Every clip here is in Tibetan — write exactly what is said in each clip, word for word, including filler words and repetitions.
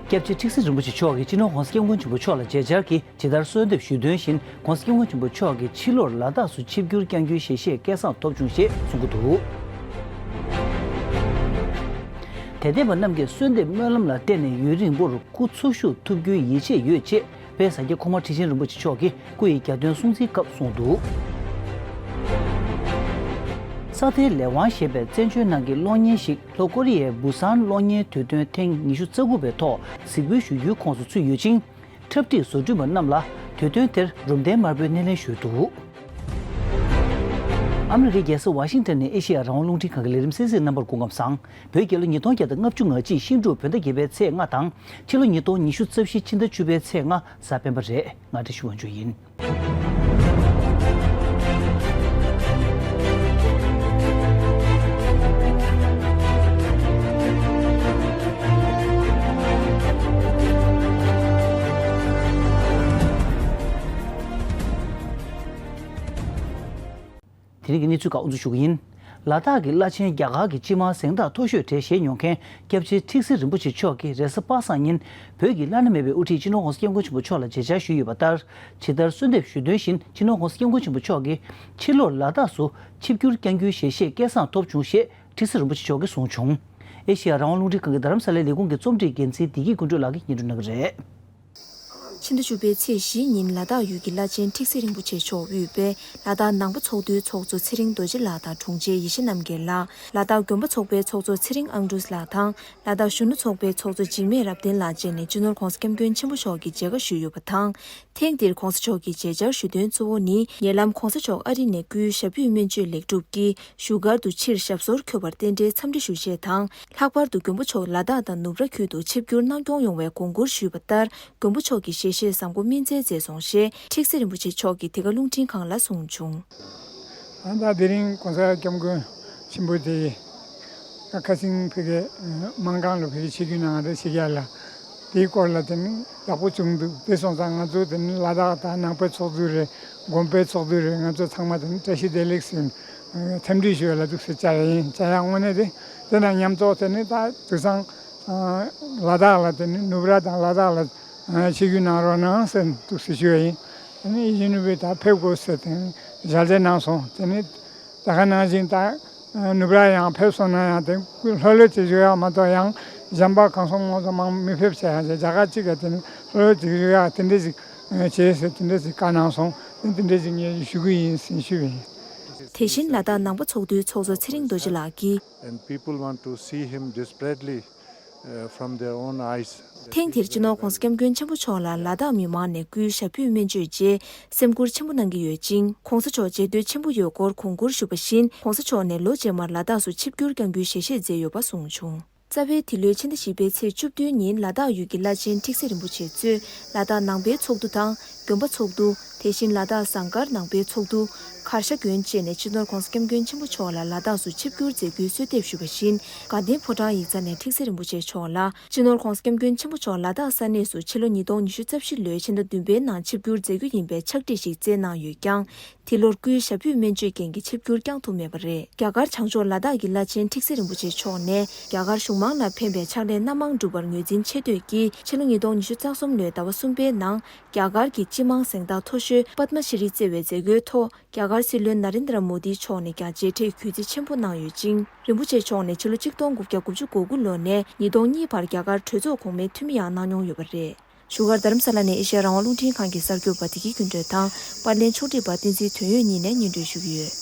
སྐྱབས་རྗེ་ཁྲི་བཙུན་རིན་པོ་ཆེ་མཆོག་གིས་སྤྱི་ནོར་༸གོང་ས་༸སྐྱབས་མགོན་ཆེན་པོ་མཆོག་ལ་མཇལ་བཅར་གྱིས་ཇི་ལྟར་གསོལ་འདེབས་ཞུས་དོན་བཞིན་༸གོང་ས་༸སྐྱབས་མགོན་ཆེན་པོ་མཆོག་གིས་ཕྱི་ལོར་ལ་དྭགས་སུ་ཆིབས་བསྒྱུར་བསྐྱང་རྒྱུའི་ཞལ་བཞེས་སྐལ་བཟང་ཐོབ་བྱུང་ཞེས་གསུང་གི་འདུག་དད་ལྡན་པ་རྣམས་ཀྱིས་གསོལ་འདེབས་སྨོན་ལམ་ལ་བརྟེན་ནས་ཡུན་རིང་པོར་སྐུ་འཚོ་བཞུགས་ཐུབ་རྒྱུའི་ཡིད་ཆེས་ཡོད་ཅེས་དཔལ་ས་སྐྱ་གོང་མ་ཁྲི་ཆེན་རིན་པོ་ཆེ་མཆོག་གིས་སྐུ་ཡི་གྱ་སྟོན་སྲུང་བརྩིའི་སྐབས་གསུངས་འདུག་ས་མཐའི་ལས་དབང་ཞེས་པའི་བཙན་བྱོལ་ནང་གི་གློག་བརྙན་ཞིག་ལྷོ་ཀོ་རི་ཡའི་བུ་སཱན་གློག་བརྙན་དུས་སྟོན་ཐེངས་ཉི་ཤུ་རྩ་དགུ་པའི་ཐོག་གཟིགས་འབུལ་ཞུ་རྒྱུའི་ཁོངས་སུ་ཚུད་ཡོད་ཅིང་། འཁྲབ་ཁྲིད་བཟོ་སྐྲུན་པ་རྣམས་ལ་དུས་སྟོན་དེར་རུམ་གདན་དམར་པོའི་སྣེ་ལེན་ཞུས་འདུག་ཨ་མི་རི་ཀའི་རྒྱལ་ས་ཝ་ཤིང་ཊོན་ནས་ཨེ་ཤེ་ཡ་རང་དབང་རླུང་འཕྲིན་ཁང་གི་ལས་རིམ་གསན་གཟིགས་རྣམ་པར་སྐུ་ཁམས་བཟང་། བོད་རྒྱལ་ལོ་ཉིས་སྟོང་བརྒྱ་དང་ལྔ་བཅུ་ང་གཅིག་ཤིང་འབྲུག་བོད་ཟླ་བརྒྱད་པའི་ཚེས་ལྔ་དང་ཕྱི་ལོ་ཉིས་སྟོང་ཉི་ཤུ་རྩ་བཞི་ཕྱི་ཟླ་བཅུ་པའི་ཚེས་ལྔ་གཟའ་སྤེན་པ་རེད། ང་བཀྲ་ཤིས་དབང་ཕྱུག་ཡིན། དེ་རིང་གི་གནས་ཚུལ་ཁག་དབུ་འཛུགས་ཞུ་གི་ཡིན། ལ་དྭགས་ཀྱི་བླ་ཆེན་རྒྱ་གར་གྱི་སྤྱི་དམངས་གཟེངས་རྟགས་མཐོ་ཤོས་གྲས་བཞེས་མྱོང་མཁན་སྐྱབས་རྗེ་ཁྲི་བཙུན་རིན་པོ་ཆེ་མཆོག་གིས་རེས་གཟའ་པ་སངས་ཉིན་བོད་ཀྱི་བླ་ན་མེད་པའི་དབུ་ཁྲིད་སྤྱི་ནོར་༸གོང་ས་༸སྐྱབས་མགོན་ཆེན་པོ་མཆོག་ལ་མཇལ་བཅར་ཞུས་ཡོད་པ་ལྟར། ཇི་ལྟར་གསོལ་འདེབས་ཞུས་དོན་བཞིན་སྤྱི་ནོར་༸གོང་ས་༸སྐྱབས་མགོན་ཆེན་པོ་མཆོག་གིས་ཕྱི་ལོར་ལ་དྭགས་སུ་ཆིབས་བསྒྱུར་བསྐྱང་རྒྱུའི་ཞལ་བཞེས་སྐལ་བཟང་ཐོབ་བྱུང་ཞེས་ཁྲི་བཙུན་རིན་པོ་ཆེ་མཆོག་གིས་གསུངས་བྱུང་། ཨེ་ཤེ་ཡ་རང་དབང་རླུང་འཕྲིན་ཁང་གི་རྡ་རམ་ས་ལའི་ལས་ཁུངས་ཀྱི་རྩོམ་སྒྲིག་འགན་འཛིན་བདེ་སྐྱིད་ཀུན་གྲོལ་ལགས་ཀྱིས་སྙན་སྒྲོན་གནང་གི་རེད། ཕྱི་ཟླ་བཅུ་པའི་ཚེས་བཞིའི་ཉིན་ལ་དྭགས་ཡུལ་གྱི་བླ་ཆེན་ཁྲི་བཙུན་རིན་པོ་ཆེ་མཆོག་དབུས་པའི་ལ་དྭགས་ནང་པ་ཚོགས་འདུའི་ཚོགས་གཙོ་ཚེ་རིང་རྡོ་རྗེ་ལགས་དང་དྲུང་ཆེ་ཡེ་ཤེས་རྣམ་རྒྱལ་ལགས། ལ་དྭགས་དགོན་པ་ཚོགས་པའི་ཚོགས་གཙོ་ཚེ་རིང་ཨང་ཀྲུག་ལགས་དང་། ལ་དྭགས་གཞོན་ནུ་ཚོགས་པའི་ཚོགས་གཙོ་འཇིགས་མེད་རབ་བརྟན་ལགས་བཅས་ནས་སྤྱི་ནོར་༸གོང་ས་༸སྐྱབས་མགོན་ཆེན་པོ་མཆོག་གི་མཇལ་ཁ་ཞུས་ཡོད་པ་དང་། ཐེངས་འདིར་༸གོང་ས་མཆོག་གི་མཇལ་བཅར་ཞུ་དོན་གཙོ་བོ་ནི། ཉེ་ལམ་༸གོང་ས་མཆོག་ཨ་རི་ནས་སྐུའི་ཞབས་པུས་སྨན་བཅོས་ལེགས་གྲུབ་ཀྱིས་བཞུགས་སྒར་དུ་ཕྱིར་ཞབས་སོར་འཁོད་པར་རྟེན་འབྲེལ་འཚམས་འདྲི་ཞུ་ཆེད་དང་། ལྷག་པར་དུ་མགོན་པོ་མཆོག་ལ་དྭགས་དང་ནུབ་ར་ཁུལ་དུ་ཆིབས་བསྒྱུར་གནང་སྐྱོང་ཡོང་བའི་དགོངས་སྐོར་ཞུས་པ་ལྟར། མགོན་པོ་མཆོག་གི་ཞལ་བཞེས་བཟང་པོ་སྨིན་མཛད་མཛད་སོང་ཞེས་ཁྲི་བཙུན་རིན་པོ་ཆེ་མཆོག་གིས་དེ་ག་རླུང་འཕྲིན་ཁང་ལ་གསུངས་བྱུང་། ཨ་ད་དེ་རིང་༸གོང་ས་༸སྐྱབས་མགོན་ཆེན་པོ་དེ་ཁ་སང་ཕ་གི་སྨན་ཁང་ལ་ཕ་གི་ཆིབས་བསྒྱུར་གནང་རེད་ཟེར་ཡ་ལ། དེའི་སྐོར་ལ་དེ་ནི་ཡག་པོ་བྱུང་འདུག་དེ་སོང་ཙང་ང་ཚོ་དེ་ནི་ལ་དྭགས་དང་ནང་པའི་ཚོགས་འདུ་རེད། དགོན་པའི་ཚོགས་འདུ་རེད། ང་ཚོ་ཚང་མ་དེ་ནི་བཀྲ་ཤིས་བདེ་ལེགས་ཟེར་འཚམས་འདྲི་ཞུ་ཡ་ལ་འདུག་ཟེར་བཅར་ཡ་ཡིན། བཅར་ཡ་དངོས་གནས་དེ་དེ་དང་མཉམ་འཛོམས་དེ་ནི་ད་དུས་སང་ལ་དྭགས་ལ་དེ་ནི་ནུབ་ར་དང་ལ་དྭགས་ལ་ཆིབས་བསྒྱུར་གནང་རོགས་གནང་ཟེར་འདུག་ཟེར་ཞུ་ཡ་ཡིན། དེ་ནི་ཡིད་བཞིན་ནོར་བུས་ད་ཕེབས་དགོས་ཟེར་དེ་ནི་ཞལ་འདེབས་གནང་སོང་། དེ་ནི་ད་ག་ནང་བཞིན་ད། ནུབ་ར་ཡང་ཕེབས་སོང་ན་ཡང་དེ་ལྷོད་ལྷོད་ཅིག་བཞུགས་ཡག་མ་གཏོགས་ཡང་གཞན་པ་གང་སོང་ངོ་སོང་མང་མི་ཕེབས་བྱས་ཡང་རྒྱ་གར་གཅིག་ག་དེ་ནི་ལྷོད་ལྷོད་ཅིག་བཞུགས་ཡག་དེ་འདྲ་ཞིག་བྱས་ཟེར་དེ་འདྲ་ཞིག་བཀའ་གནང་སོང་། དེ་འདྲ་ཞིག་ངས་ཞུ་གི་ཡིན་ཟེར་ཞུས་པ་ཡིན། དེ་བཞིན་ལ་དྭགས་ནང་པ་ཚོགས་འདུའི་ཚོགས་གཙོ་ཚེ་རིང་རྡོ་རྗེ་ལགས་ཀྱིས། And people want to see him desperately, uh, from their own eyes. ཐེངས་འདིར་སྤྱི་ནོར་༸གོང་ས་༸སྐྱབས་མགོན་ཆེན་པོ་མཆོག་ལ་ལ་དྭགས་མི་མང་ནས་སྐུའི་ཞབས་པུས་སྨན་བཅོས་རྗེས་སེམས་ཁུར་ཆེན་པོ་གནང་གི་ཡོད་ཅིང་། ༸གོང་ས་མཆོག་མཇལ་འདོད་ཆེན་པོ་ཡོད་སྐོར་དགོངས་སྐོར་ཞུས་པ་བཞིན། ༸གོང་ས་མཆོག་ནས་ལོ་རྗེས་མར་ལ་དྭགས་སུ་ཆིབས་བསྒྱུར་བསྐྱང་རྒྱུའི་ཞལ་བཞེས་མཛད་ཡོད་པ་གསུངས་བྱུང་། རྩ་བའི་འདི་ལོའི་ཕྱི་ཟླ་བཞི་པའི་ཚེས་བཅུ་བདུན་ཉིན་ལ་དྭགས་ཡུལ་གྱི་བླ་ཆེན་ཁྲི་བཙུན་རིན་པོ་ཆེ་གཙོས་ལ་དྭགས་ནང་པའི་ཚོགས་འདུ་དང་། དགོན་པ་ཚོགས་འདུ། དེ་བཞིན་ལ་དྭགས་ཟངས་དཀར་ནང་པའི་ཚོགས་འདུ། གར་ཞ་དགོན་བཅས་ནས་སྤྱི་ནོར་༸གོང་ས་༸སྐྱབས་མགོན་ཆེན་པོ་མཆོག་ལ་ལ་དྭགས་སུ་ཆིབས་བསྒྱུར་མཛད་རྒྱུའི་གསོལ་འདེབས་ཞུས་པ་བཞིན། དགའ་ལྡན་ཕོ་བྲང་ཡིག་ཚང་ནས་ཁྲི་བཙུན་རིན་པོ་ཆེ་མཆོག་ལ། སྤྱི་ནོར་༸གོང་ས་༸སྐྱབས་མགོན་ཆེན་པོ་མཆོག་ལ་དྭགས་ས་གནས་སུ་ཕྱི་ལོ་ཉིས་སྟོང་ཉི་ཤུ་རྩ་བཞི་ལོའི་ཕྱི་ཟླ་བདུན་པའི་ནང་ཆིབས་བསྒྱུར་མཛད་རྒྱུ་ཡིན་པའི་ཕྱག་བྲིས་ཤིག་བསྩལ་གནང་ཡོད་ཀྱང་། འདི་ལོར་སྐུའི་ཞབས་པུས་སྨན་བཅོས་རྐྱེན་གྱིས་ཆིབས་བསྒྱུར་བསྐྱང་ཐུབ་མེད་པ་རེད། རྒྱ་གར་བྱང་ཕྱོགས་ལ་དྭགས་ཀྱི་བླ་ཆེན་ཁྲི་བཙུན་རིན་པོ་ཆེ་མཆོག་ནས་རྒྱ་གར་གཞུང་མང་ལ་ཕན་པའི་ཕྱག་ལས་སྣ་མང་བསྒྲུབ་པར་ངོས་འཛིན་ཆེ་བསྟོད་ཀྱིས་ཕྱི་ལོ་ཉིས་སྟོང་ཉི་ཤུ་རྩ་གསུམ་ལོའི་ཟླ་བ་གསུམ་པའི་ནང་རྒྱ་གར་གྱི་སྤྱི་དམངས་གཟེངས་རྟགས་མཐོ་ཤོས་པདྨ་ཤྲི་རི་བསྩལ་བའི་མཛད་སྒོའི་ཐོག་རྒྱ་གར་སྲིད་བློན་ན་རེན་དྲ་མོ་དི་མཆོག་ནས་ཀྱང་མཇལ་འཕྲད་གུས་བརྩི་ཆེན་པོ་གནང་ཡོད་ཅིང་། རིན་པོ་ཆེ་མཆོག་ནས་ཕྱི་ལོ་གཅིག་སྟོང་དགུ་བརྒྱ་དགུ་བཅུ་གོ་དགུ་ལོ་ནས་ཉིས་སྟོང་གཉིས་བར་རྒྱ་གར་གྲོས་ཚོགས་གོང་མའི་འཐུས་མི་ཡང་གནང་མྱོང་ཡོད་པ་རེད། བཞུགས་སྒར་རྡ་རམ་ས་ལ་ནས་ཨེ་ཤེ་ཡ་རང་དབང་རླུང་འཕྲིན་ཁང་གི་གསར་འགོད་པ་བདེ་སྐྱིད་ཀུན་གྲོལ་དང་པར་ལེན་ཕྱོགས་སྒྲིག་པ་བསྟན་འཛིན་དོན་ཡོད་གཉིས་ནས་སྙན་སྒྲོན་ཞུ་གི་ཡོད།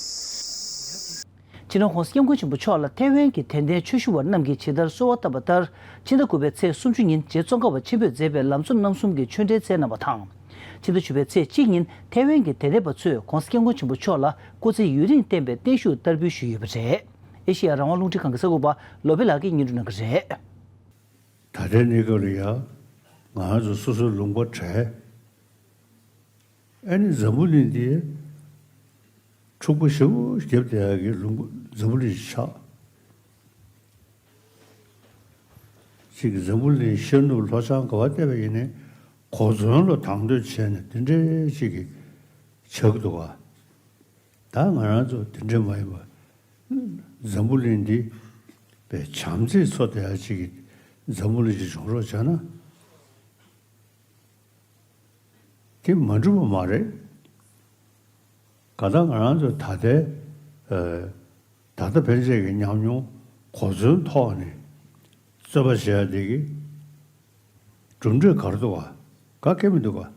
སྤྱི་ནོར་༸གོང་ས་༸སྐྱབས་མགོན་ཆེན་པོ་མཆོག་ལ་ཐའེ་ཝན་གྱི་དད་ལྡན་ཆོས་ཞུ་བ་རྣམས་ཀྱིས་ཇི་ལྟར་གསོལ་བ་བཏབ་པ་ལྟར། ཕྱི་ཟླ་དགུ་པའི་ཚེས་སུམ་ཅུ་ཉིན་རྗེ་ཙོང་ཁ་པ་ཆེན་པོས་མཛད་པའི་ལམ་གཙོ་རྣམ་གསུམ་གྱི་ཆོས་འབྲེལ་སྩལ་གནང་བ་དང་། ཕྱི་ཟླ་བཅུ་པའི་ཚེས་གཅིག་ཉིན་ཐའེ་ཝན་གྱི་དད་ལྡན་པ་ཚོས་༸གོང་ས་༸སྐྱབས་མགོན་ཆེན་པོ་མཆོག་ལ་སྐུ་ཚེ་ཡུན་རིང་བརྟན་པའི་བརྟན་བཞུགས་བསྟར་འབུལ་ཞུས་ཡོད་པ་རེད། ཨེ་ཤེ་ཡ་རང་དབང་རླུང་འཕྲིན་ཁང་གི་གསར་འགོད་པ་བློ་བྷེ་ལགས་ཀྱིས་སྙན་སྒྲོན་གནང་གི་རེད། ད་ལྟའི་གནས་སྐབས་ལ་ཡ། ང་རང་ཚོ་སོ་སོའི་ལུང་པ་བྲལ། ཨ་ནི་འཛམ་བུ་གླིང་འདི་འཁྲུག་པ་ཞེ་པོ་བརྒྱབ་བསྡད་ཡག་གི་ལུང་པ་འཛམ་བུ་གླིང་ཞིག་ཆགས། གཅིག་གི་འཛམ་བུ་གླིང་ཤར་ནུབ་ལྷོ་བྱང་ག་པར་བལྟས་པ་ཡིན་ནའི་གོ་མཚོན་ལ་དང་དོད་བྱས་ནས་དེ་འདྲའི་གཅིག་གི་ཆགས་འདུག་ག། ད་ང་རང་ཚོ་དེ་འདྲ་མ་ཡིན་པ། འཛམ་བུ་གླིང་འདི་དཔེ་བྱམས་བརྩེས་འཚོ་བསྡད་ཡག་ཅིག་གི་འཛམ་བུ་གླིང་ཅིག་བྱུང་རོགས་བྱས་ན། དེ་མ་འགྲུབ་པ་མ་རེད། ག་ད་ང་རང་ཚོ་ད་ལྟའི་ཨ་ད་ལྟ་ཕན་ཆད་ཀྱི་ཉམས་མྱོང་གོ་མཚོན་ཐོག་ནས་རྩོད་པ་བྱེད་ཡ་དེ་གི་གྲུབ་འབྲས་ག་རེ་འདུག་ག་ག་གེ་མི་འདུག་ག་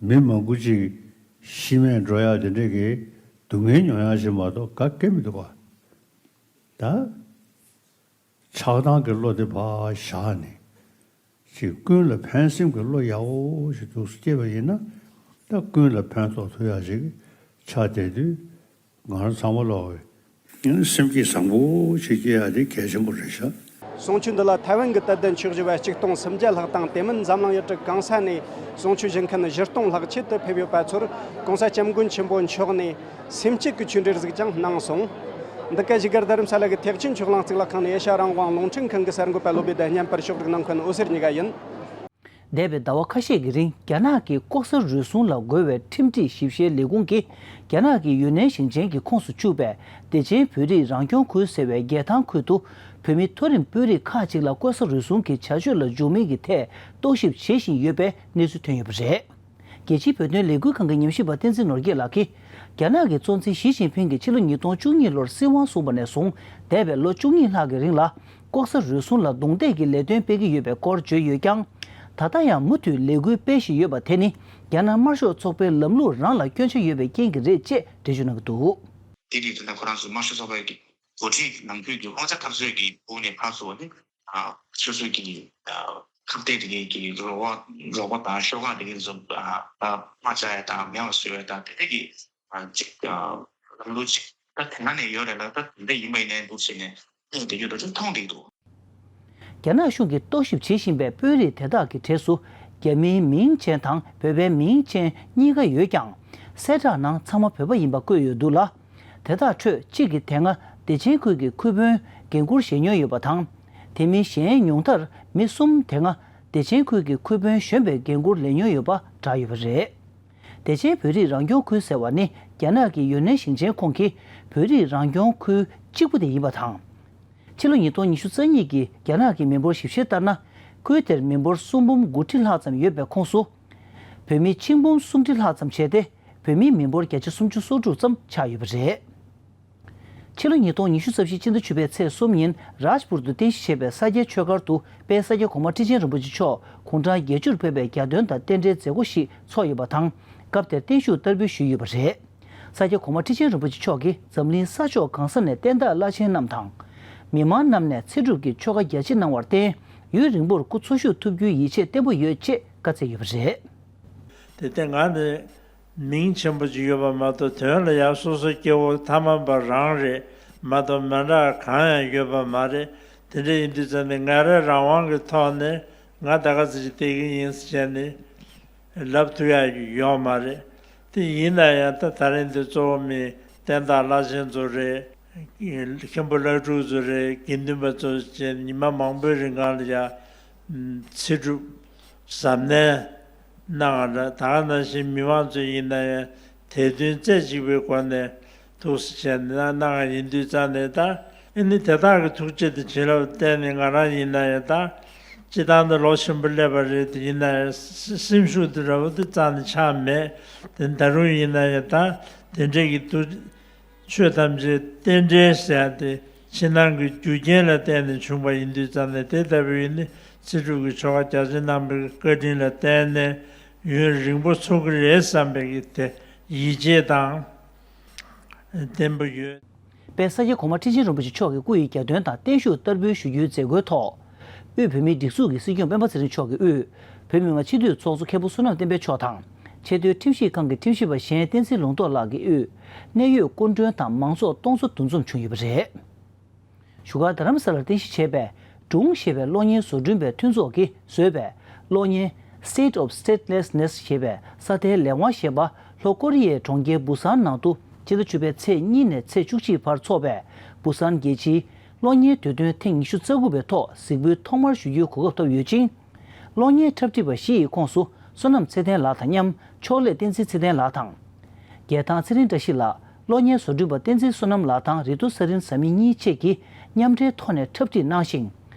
མི་མང་པོ་ཅིག་ཤི་རྨས་འགྲོ་ཡ་དེ་འདྲས་ཀྱི་སྡུག་བསྔལ་མྱོང་ཡ་ཞིག་མ་གཏོགས་ག་གེ་མི་འདུག་ག་ད། ཆགས་སྡང་གི་བློ་དེ་ཕར་བཞག་ནས། ཅིག་ཀུན་ལ་ཕན་སེམས་ཀྱི་བློ་ཡག་པོ་ཞིག་འདུག་སེ་སྐྱེས་པ་ཡིན་ན། ད་ཀུན་ལ་ཕན་ཐོགས་ཐུབ་ཡག་ཞིག་ཆགས་བསྡད་དུས། ང་རང་ཚང་མ་ལོག་སེམས་བསྐྱེད་བཟང་པོ་ཞིག་སྐྱེ་ཡག་དེ་གལ་ཆེན་པོ་རེད་ཤག་གསུང་ཆོས་འདི་ལ་ཐའེ་ཝན་གྱི་དད་ལྡན་ཆོས་ཞུ་བ་གཅིག་སྟོང་སུམ་བརྒྱ་ལྷག་དང་། དེ་མིན་འཛམ་གླིང་ཡུལ་གྲུ་གང་ས་ནས་གསུང་ཆོས་ཞུ་མཁན་བཞི་སྟོང་ལྷག་ཆེད་དུ་ཕེབས་ཡོད་པ་ཚོར་༸གོང་ས་༸སྐྱབས་མགོན་ཆེན་པོ་མཆོག་ནས་སེམས་བསྐྱེད་ཀྱི་ཆོས་འབྲེལ་ཟིག་ཀྱང་གནང་སོང་། འདི་ག་བཞུགས་སྒར་རྡ་རམ་ས་ལ་གི་ཐེག་ཆེན་ཆོས་གླིང་གཙུག་ལག་ཁང་ནས་ཨེ་ཤ་རང་དབང་རླུང་འཕྲིན་ཁང་གི་གསར་འགོད་པ་བློ་བདེ་ལྡན་བསྙེན་པར་ཕྱོགས་རིས་གནང་མཁན་འོད་ཟེར་གཉིས་ཀ་ཡིན། འདས་པའི་ཟླ་བ་ཁ་ཤས་ཀྱི་རིང་རྒྱ་ནག་གི་ལྐོག་ཟ་རུལ་སུངས་ལ་རྒོལ་བའི་ཁྲིམས་སྒྲིག་ཞིབ་བཤེར་ལས་ཁུངས་ཀྱིས་རྒྱ་ནག་གི་ཡུན་ནན་ཞིང་ཆེན་གྱི་ཁོངས་སུ་བཅུག་པའི་བདེ་ཆེན་བོད་རིགས་རང་སྐྱོང་ཁུལ་ཟེར་བའི་རྒྱལ་ཐང་ཁུལ་དུ་བོད་མི་མཐོ་རིམ་དཔོན་རིགས་ཁག་ཅིག་ལ་ལྐོག་ཟ་རུལ་སུངས་ཀྱི་བྱ་སྤྱོད་ལ་འཇུག་མིན་གྱི་ཐད་རྟོག་ཞིབ་བྱེད་བཞིན་ཡོད་པའི་གནས་ཚུལ་ཐོན་ཡོད་པ་རེད། རྒྱལ་སྤྱིའི་བོད་དོན་ལས་འགུལ་ཁང་གི་ཉམས་ཞིབ་པ་བསྟན་འཛིན་ནོར་རྒྱས་ལགས་ཀྱིས། རྒྱ་ནག་གི་གཙོ་འཛིན་ཞི་ཅིན་ཕིང་གིས་ཕྱི་ལོ་ཉིས་སྟོང་བཅུ་གཉིས་ལོར་སྲིད་དབང་བཟུང་བ་ནས་བཟུང་འདས་པའི་ལོ་བཅུ་གཉིས་ལྷག་གི་རིང་ལ། ལྐོག་ཟ་རུལ་སུངས་ལ་རྡུང་རྡེག་གི་ལས་དོན་སྤེལ་གྱི་ཡོད་པའི་སྐོར་བརྗོད་ཡོད་ཀྱང་། ད་ལྟ་ཡང་མུ་མཐུད་ལས་འགུལ་སྤེལ་བཞིན་ཡོད་པ་དེ་ནི། རྒྱ་ནག་དམར་ཤོག་ཚོགས་པའི་ལམ་ལུགས་རང་ལ་སྐྱོན་ཆ་ཡོད་པའི་རྐྱེན་གྱིས་རེད་ཅེས་འགྲེལ་བརྗོད་གནང་གི་འདུག་དེ་ནི་ད་ལྟ་ཁོ་རང་ཚོའི་དམར་ཤོག་ཚོགས་པའི་གི་འགོ་ཁྲིད་ནང་ཁུལ་གྱི་དབང་ཆ་འཐབ་རྩོད་ཀྱི་ཐོག་ནས་ཕར་ཚུར་ནས། ཨ། སོ་སོའི་གི་ཨ་ཁ་གཏད་དེ་གའི་གི་རོགས་པ་རོགས་པ་དང་ཤོག་ཁག་དེ་གའི་ཚོ་ཨ་ཨ་དམག་རྒྱག་ཡ་དང་མེད་པ་བཟོ་ཡ་དང་དེ་འདྲ་གི་ཨ་ཅིག་ཨ་ལམ་ལུགས་ཅིག་ད་དེ་སྔ་ནས་ཡོད་རེད་ལ། ད་དེ་འདྲ་ཡིན་པ་ཡིན་ནའི་འདུག་ཟེར་ནས་ཨ་དེ་ཡོད་དོ་ཅིག་མཐོང་བསྡད་འདུག་རྒྱ་ནག་གཞུང་གིས་རྟོག་ཞིབ་བྱེད་བཞིན་པའི་དཔོན་རིགས་དེ་དག་གི་གྲས་སུ་རྒྱ་མིའི་མིང་ཅན་དང་བོད་པའི་མིང་ཅན་གཉིས་ཀ་ཡོད་ཀྱང་། གསལ་བསྒྲགས་ནང་ཚང་མ་བོད་པ་ཡིན་པ་བཀོད་ཡོད་འདུག་ལ། དེ་དག་ཁྲོད་གཅིག་གིས་དེ་སྔ་བདེ་ཆེན་ཁུལ་གྱི་ཁུལ་དཔོན་འགན་འཁུར་བཞེས་མྱོང་ཡོད་པ་དང་། དེ་མིན་གཞན་ཉུང་མཐར་མི་གསུམ་དེ་སྔ་བདེ་ཆེན་ཁུལ་གྱི་ཁུལ་དཔོན་གཞོན་པའི་འགན་འཁུར་ལེན་མྱོང་ཡོད་པ་བསྒྲགས་ཡོད་པ་རེད། བདེ་ཆེན་བོད་རིགས་རང་སྐྱོང་ཁུལ་ཟེར་བ་ནི་རྒྱ་ནག་གི་ཡུན་ནན་ཞིང་ཆེན་ཁོངས་ཀྱི་བོད་རིགས་རང་སྐྱོང་ཁུལ་གཅིག་པུ་དེ་ཡིན་པ་དང་། ཕྱི་ལོ་ཉིས་སྟོང་ཉི་ཤུ་རྩ་གཉིས་ཀྱི་རྒྱ་ནག་གི་མི་འབོར་ཞིབ་བཤེར་ལྟར་ན། ཁུལ་དེར་མི་འབོར་སུམ་འབུམ་དགུ་ཁྲི་ལྷག་ཙམ་ཡོད་པའི་ཁོངས་སུ། བོད་མི་ཆིག་འབུམ་སུམ་ཁྲི་ལྷག་ཙམ་བྱས་ཏེ། བོད་མིའི་མི་འབོར་བརྒྱ་ཆ་སུམ་ཅུ་སོ་དྲུག་ཙམ་ཆགས་ཡོད་པ་རེད། ཕྱི་ལོ་ཉིས་སྟོང་ཉི་ཤུ་རྩ་བཞི་སྤྱི་ཟླ་བཅུ་པའི་ཚེས་གསུམ་ཉིན་རཱཇ་པུར་དུ་རྟེན་གཞི་བྱས་པའི་ས་སྐྱའི་ཆོས་སྒར་དུ་དཔལ་ས་སྐྱ་གོང་མ་ཁྲི་ཆེན་རིན་པོ་ཆེ་མཆོག་དགུང་གྲངས་བརྒྱད་ཅུར་ཕེབས་པའི་རྒྱ་སྟོན་དང་རྟེན་འབྲེལ་མཛད་སྒོ་ཞིག་ཚོགས་ཡོད་པ་དང་། སྐབས་དེར་བརྟན་བཞུགས་བསྟར་འབུལ་ཞུས་ཡོད་པ་རེད། ས་སྐྱ་གོང་མ་ཁྲི་ཆེན་རིན་པོ་ཆེ་མཆོག་གིས་འཛམ་གླིང་ས་ཕྱོགས་གང་ས་ནས་བསྟན་བདག་བླ་ཆེན་རྣམས་དང་། མི་མང་རྣམས་ནས་ཚེ་སྒྲུབ་ཀྱི་ཆོ་ག་རྒྱ་ཆེ་གནང་བར་བརྟེན། ཡུན་རིང་པོར་སྐུ་འཚོ་བཞུགས་ཐུབ་རྒྱུའི་ཡིད་ཆེས་བརྟན་པོ་ཡོད་ཅེས་བཀའ་སྩལ་ཡོད་པ་རེད། དེ་ལྟས་ང་ནི་མིང་ཆེན་པོ་ཅིག་ཡོད་པ་མ་གཏོགས། དོན་ལ་ཡང་སོ་སོ་སྐྱེ་བོ་ཐ་མལ་པ་རང་རེད་མ་གཏོགས་མི་འདྲ་གང་ཡང་ཡོད་པ་མ་རེད། དེ་འདྲ་ཡིན་དུས་ཙམ་ནས་ང་རང་རང་དབང་གི་ཐོག་ནས་ང་ད་ག་ཚོད་ཅིག་བལྟས་ཀྱི་ཡིན་ཟེར་བྱས་ནས་ལབ་ཐུབ་ཡ་ཡོད་མ་རེད། དེ་ཡིན་ན་ཡང་ད་ད་རིང་འདི་གཙོ་བོ་མི་བསྟན་བདག་བླ་ཆེན་ཚོ་རེད། མཁན་པོ་བླ་སྤྲུལ་ཚོ་རེད། དགེ་འདུན་པ་ཚོ་བཅས་ཉི་མ་མང་པོའི་རིང་གང་ལ་ཡ་ཚེ་སྒྲུབ་གཟབ་ནན་གནང་བ་འདྲ། ད་ག་ནང་བཞིན་མི་མང་ཚོ་ཡིན་ན་ཡང་དད་འདུན་རྩེ་གཅིག་པའི་སྒོ་ནས་ཐུགས་སུ་བྱས་ནས་གནང་བ་ཡིན་དུས་ཙང་ནས། ད་ཨ་ནི་དེ་དག་གི་ཐུགས་རྗེ་དང་བྱིན་རླབས་བརྟེན་ནས་ང་རང་ཡིན་ན་ཡང་ད་སྤྱི་བཏང་དུ་ལོ་ཆེན་པོ་སླེབས་པ་རེད། དེ་ཡིན་ན་ཡང་སེམས་ཤུགས་དེ་འདྲ་བོ་དེ་རྩ་ནས་ཆག་མེད། དེ་ད་རུང་ཡིན་ན་ཡང་ད་དེ་འདྲས་ཀྱི་ཐུགས། ཆོས་ཐམས་ཅད་རྟེན་འབྲེལ་ཟེར་ཏེ་ཕྱི་ནང་གི་རྒྱུ་རྐྱེན་ལ་བརྟེན་ནས་བྱུང་བ་ཡིན་དུས་ཙང་ནས། དེ་ལྟ་བུའི་ནི་ཚེ་སྒྲུབ་ཀྱི་ཆོ་ག་རྒྱ་ཆེ་གནང་བའི་བཀའ་དྲིན་ལ་བརྟེན་ནས་ཡུན་རིང་པོ་འཚོ་གི་རེད་བསམ་པའི་གི་དེ་ཡིད་ཆེས་དང་བརྟན་པོ་ཡོད། དཔལ་ས་སྐྱ་གོང་མ་ཁྲི་ཆེན་རིན་པོ་ཆེ་མཆོག་གི་སྐུ་ཡི་རྒྱ་སྟོན་དང་བརྟན་བཞུགས་བསྟར་འབུལ་ཞུ་རྒྱུའི་མཛད་སྒོའི་ཐོག་དབུས་བོད་མིའི་སྒྲིག་འཛུགས་ཀྱི་སྲིད་སྐྱོང་སྤེན་པ་ཚེ་རིང་མཆོག་གིས་དབུས་བོད་མི་མང་སྤྱི་འཐུས་ཚོགས་གཙོ་མཁན་པོ་བསོད་ནམས་བསྟན་འཕེལ་མཆོག་དང་། ཆེས་མཐོའི་ཁྲིམས་ཞིབ་ཁང་གི་ཁྲིམས་ཞིབ་པ་གཞན་བསྟན་འཛིན་ལུང་རྟོགས་ལགས་ཀྱིས་དབུས་གནད་ཡོད་སྐུ་མགྲོན་དང་མང་ཚོགས་སྟོང་ཚོ་འདུ་འཛོམས་བྱུང་ཡོད་པ་རེད། བཞུགས་སྒར་རྡ་རམ་ས་ལར་རྟེན་གཞི་བྱས་པའི་སྒྲུང་ཞེས་པའི་གློག་བརྙན་བཟོ་སྐྲུན་པའི་མཐུན་ཚོགས་ཀྱིས་བཟོས་པའི་གློག་བརྙན་State of Statelessness ཞེས་པའི་ས་མཐའི་ལས་དབང་ཞེས་པ་ལྷོ་ཀོ་རི་ཡའི་གྲོང་ཁྱེར་བུ་སཱན་ནང་དུ་སྤྱི་ཟླ་བཅུ་པའི་ཚེས་གཉིས་ནས་ཚེས་བཅུ་གཅིག་བར་འཚོགས་པའི་བུ་སཱན་རྒྱལ་སྤྱིའི་གློག་བརྙན་དུས་སྟོན་ཐེངས་ཉི་ཤུ་རྩ་དགུ་པའི་ཐོག་གཟིགས་འབུལ་ཐོག་མར་ཞུ་རྒྱུའི་གོ་སྐབས་ཐོབ་ཡོད་ཅིང་། གློག་བརྙན་འཁྲབ་ཁྲིད་པ་བཞི་ཡི་ཁོངས་སུ་བསོད་ནམས་ཚེ་བརྟན་ལགས་དང་མཉམ་ཕྱོགས་ལས་བསྟན་འཛིན་ཚེ་བརྟན་ལགས་དང་། རྒྱལ་ཐང་ཚེ་རིང་བཀྲ་ཤིས་ལགས། གློག་བརྙན་བཟོ་སྐྲུན་པ་བསྟན་འཛིན་བསོད་ནམས་ལགས་དང་རི་ཐུ་ས་རིན་བཟའ་མི་གཉིས་བཅས་ཀྱིས་མཉམ་འབྲེལ་ཐོག་ནས་འཁྲབ་ཁྲིད་གནང་ཞིང་།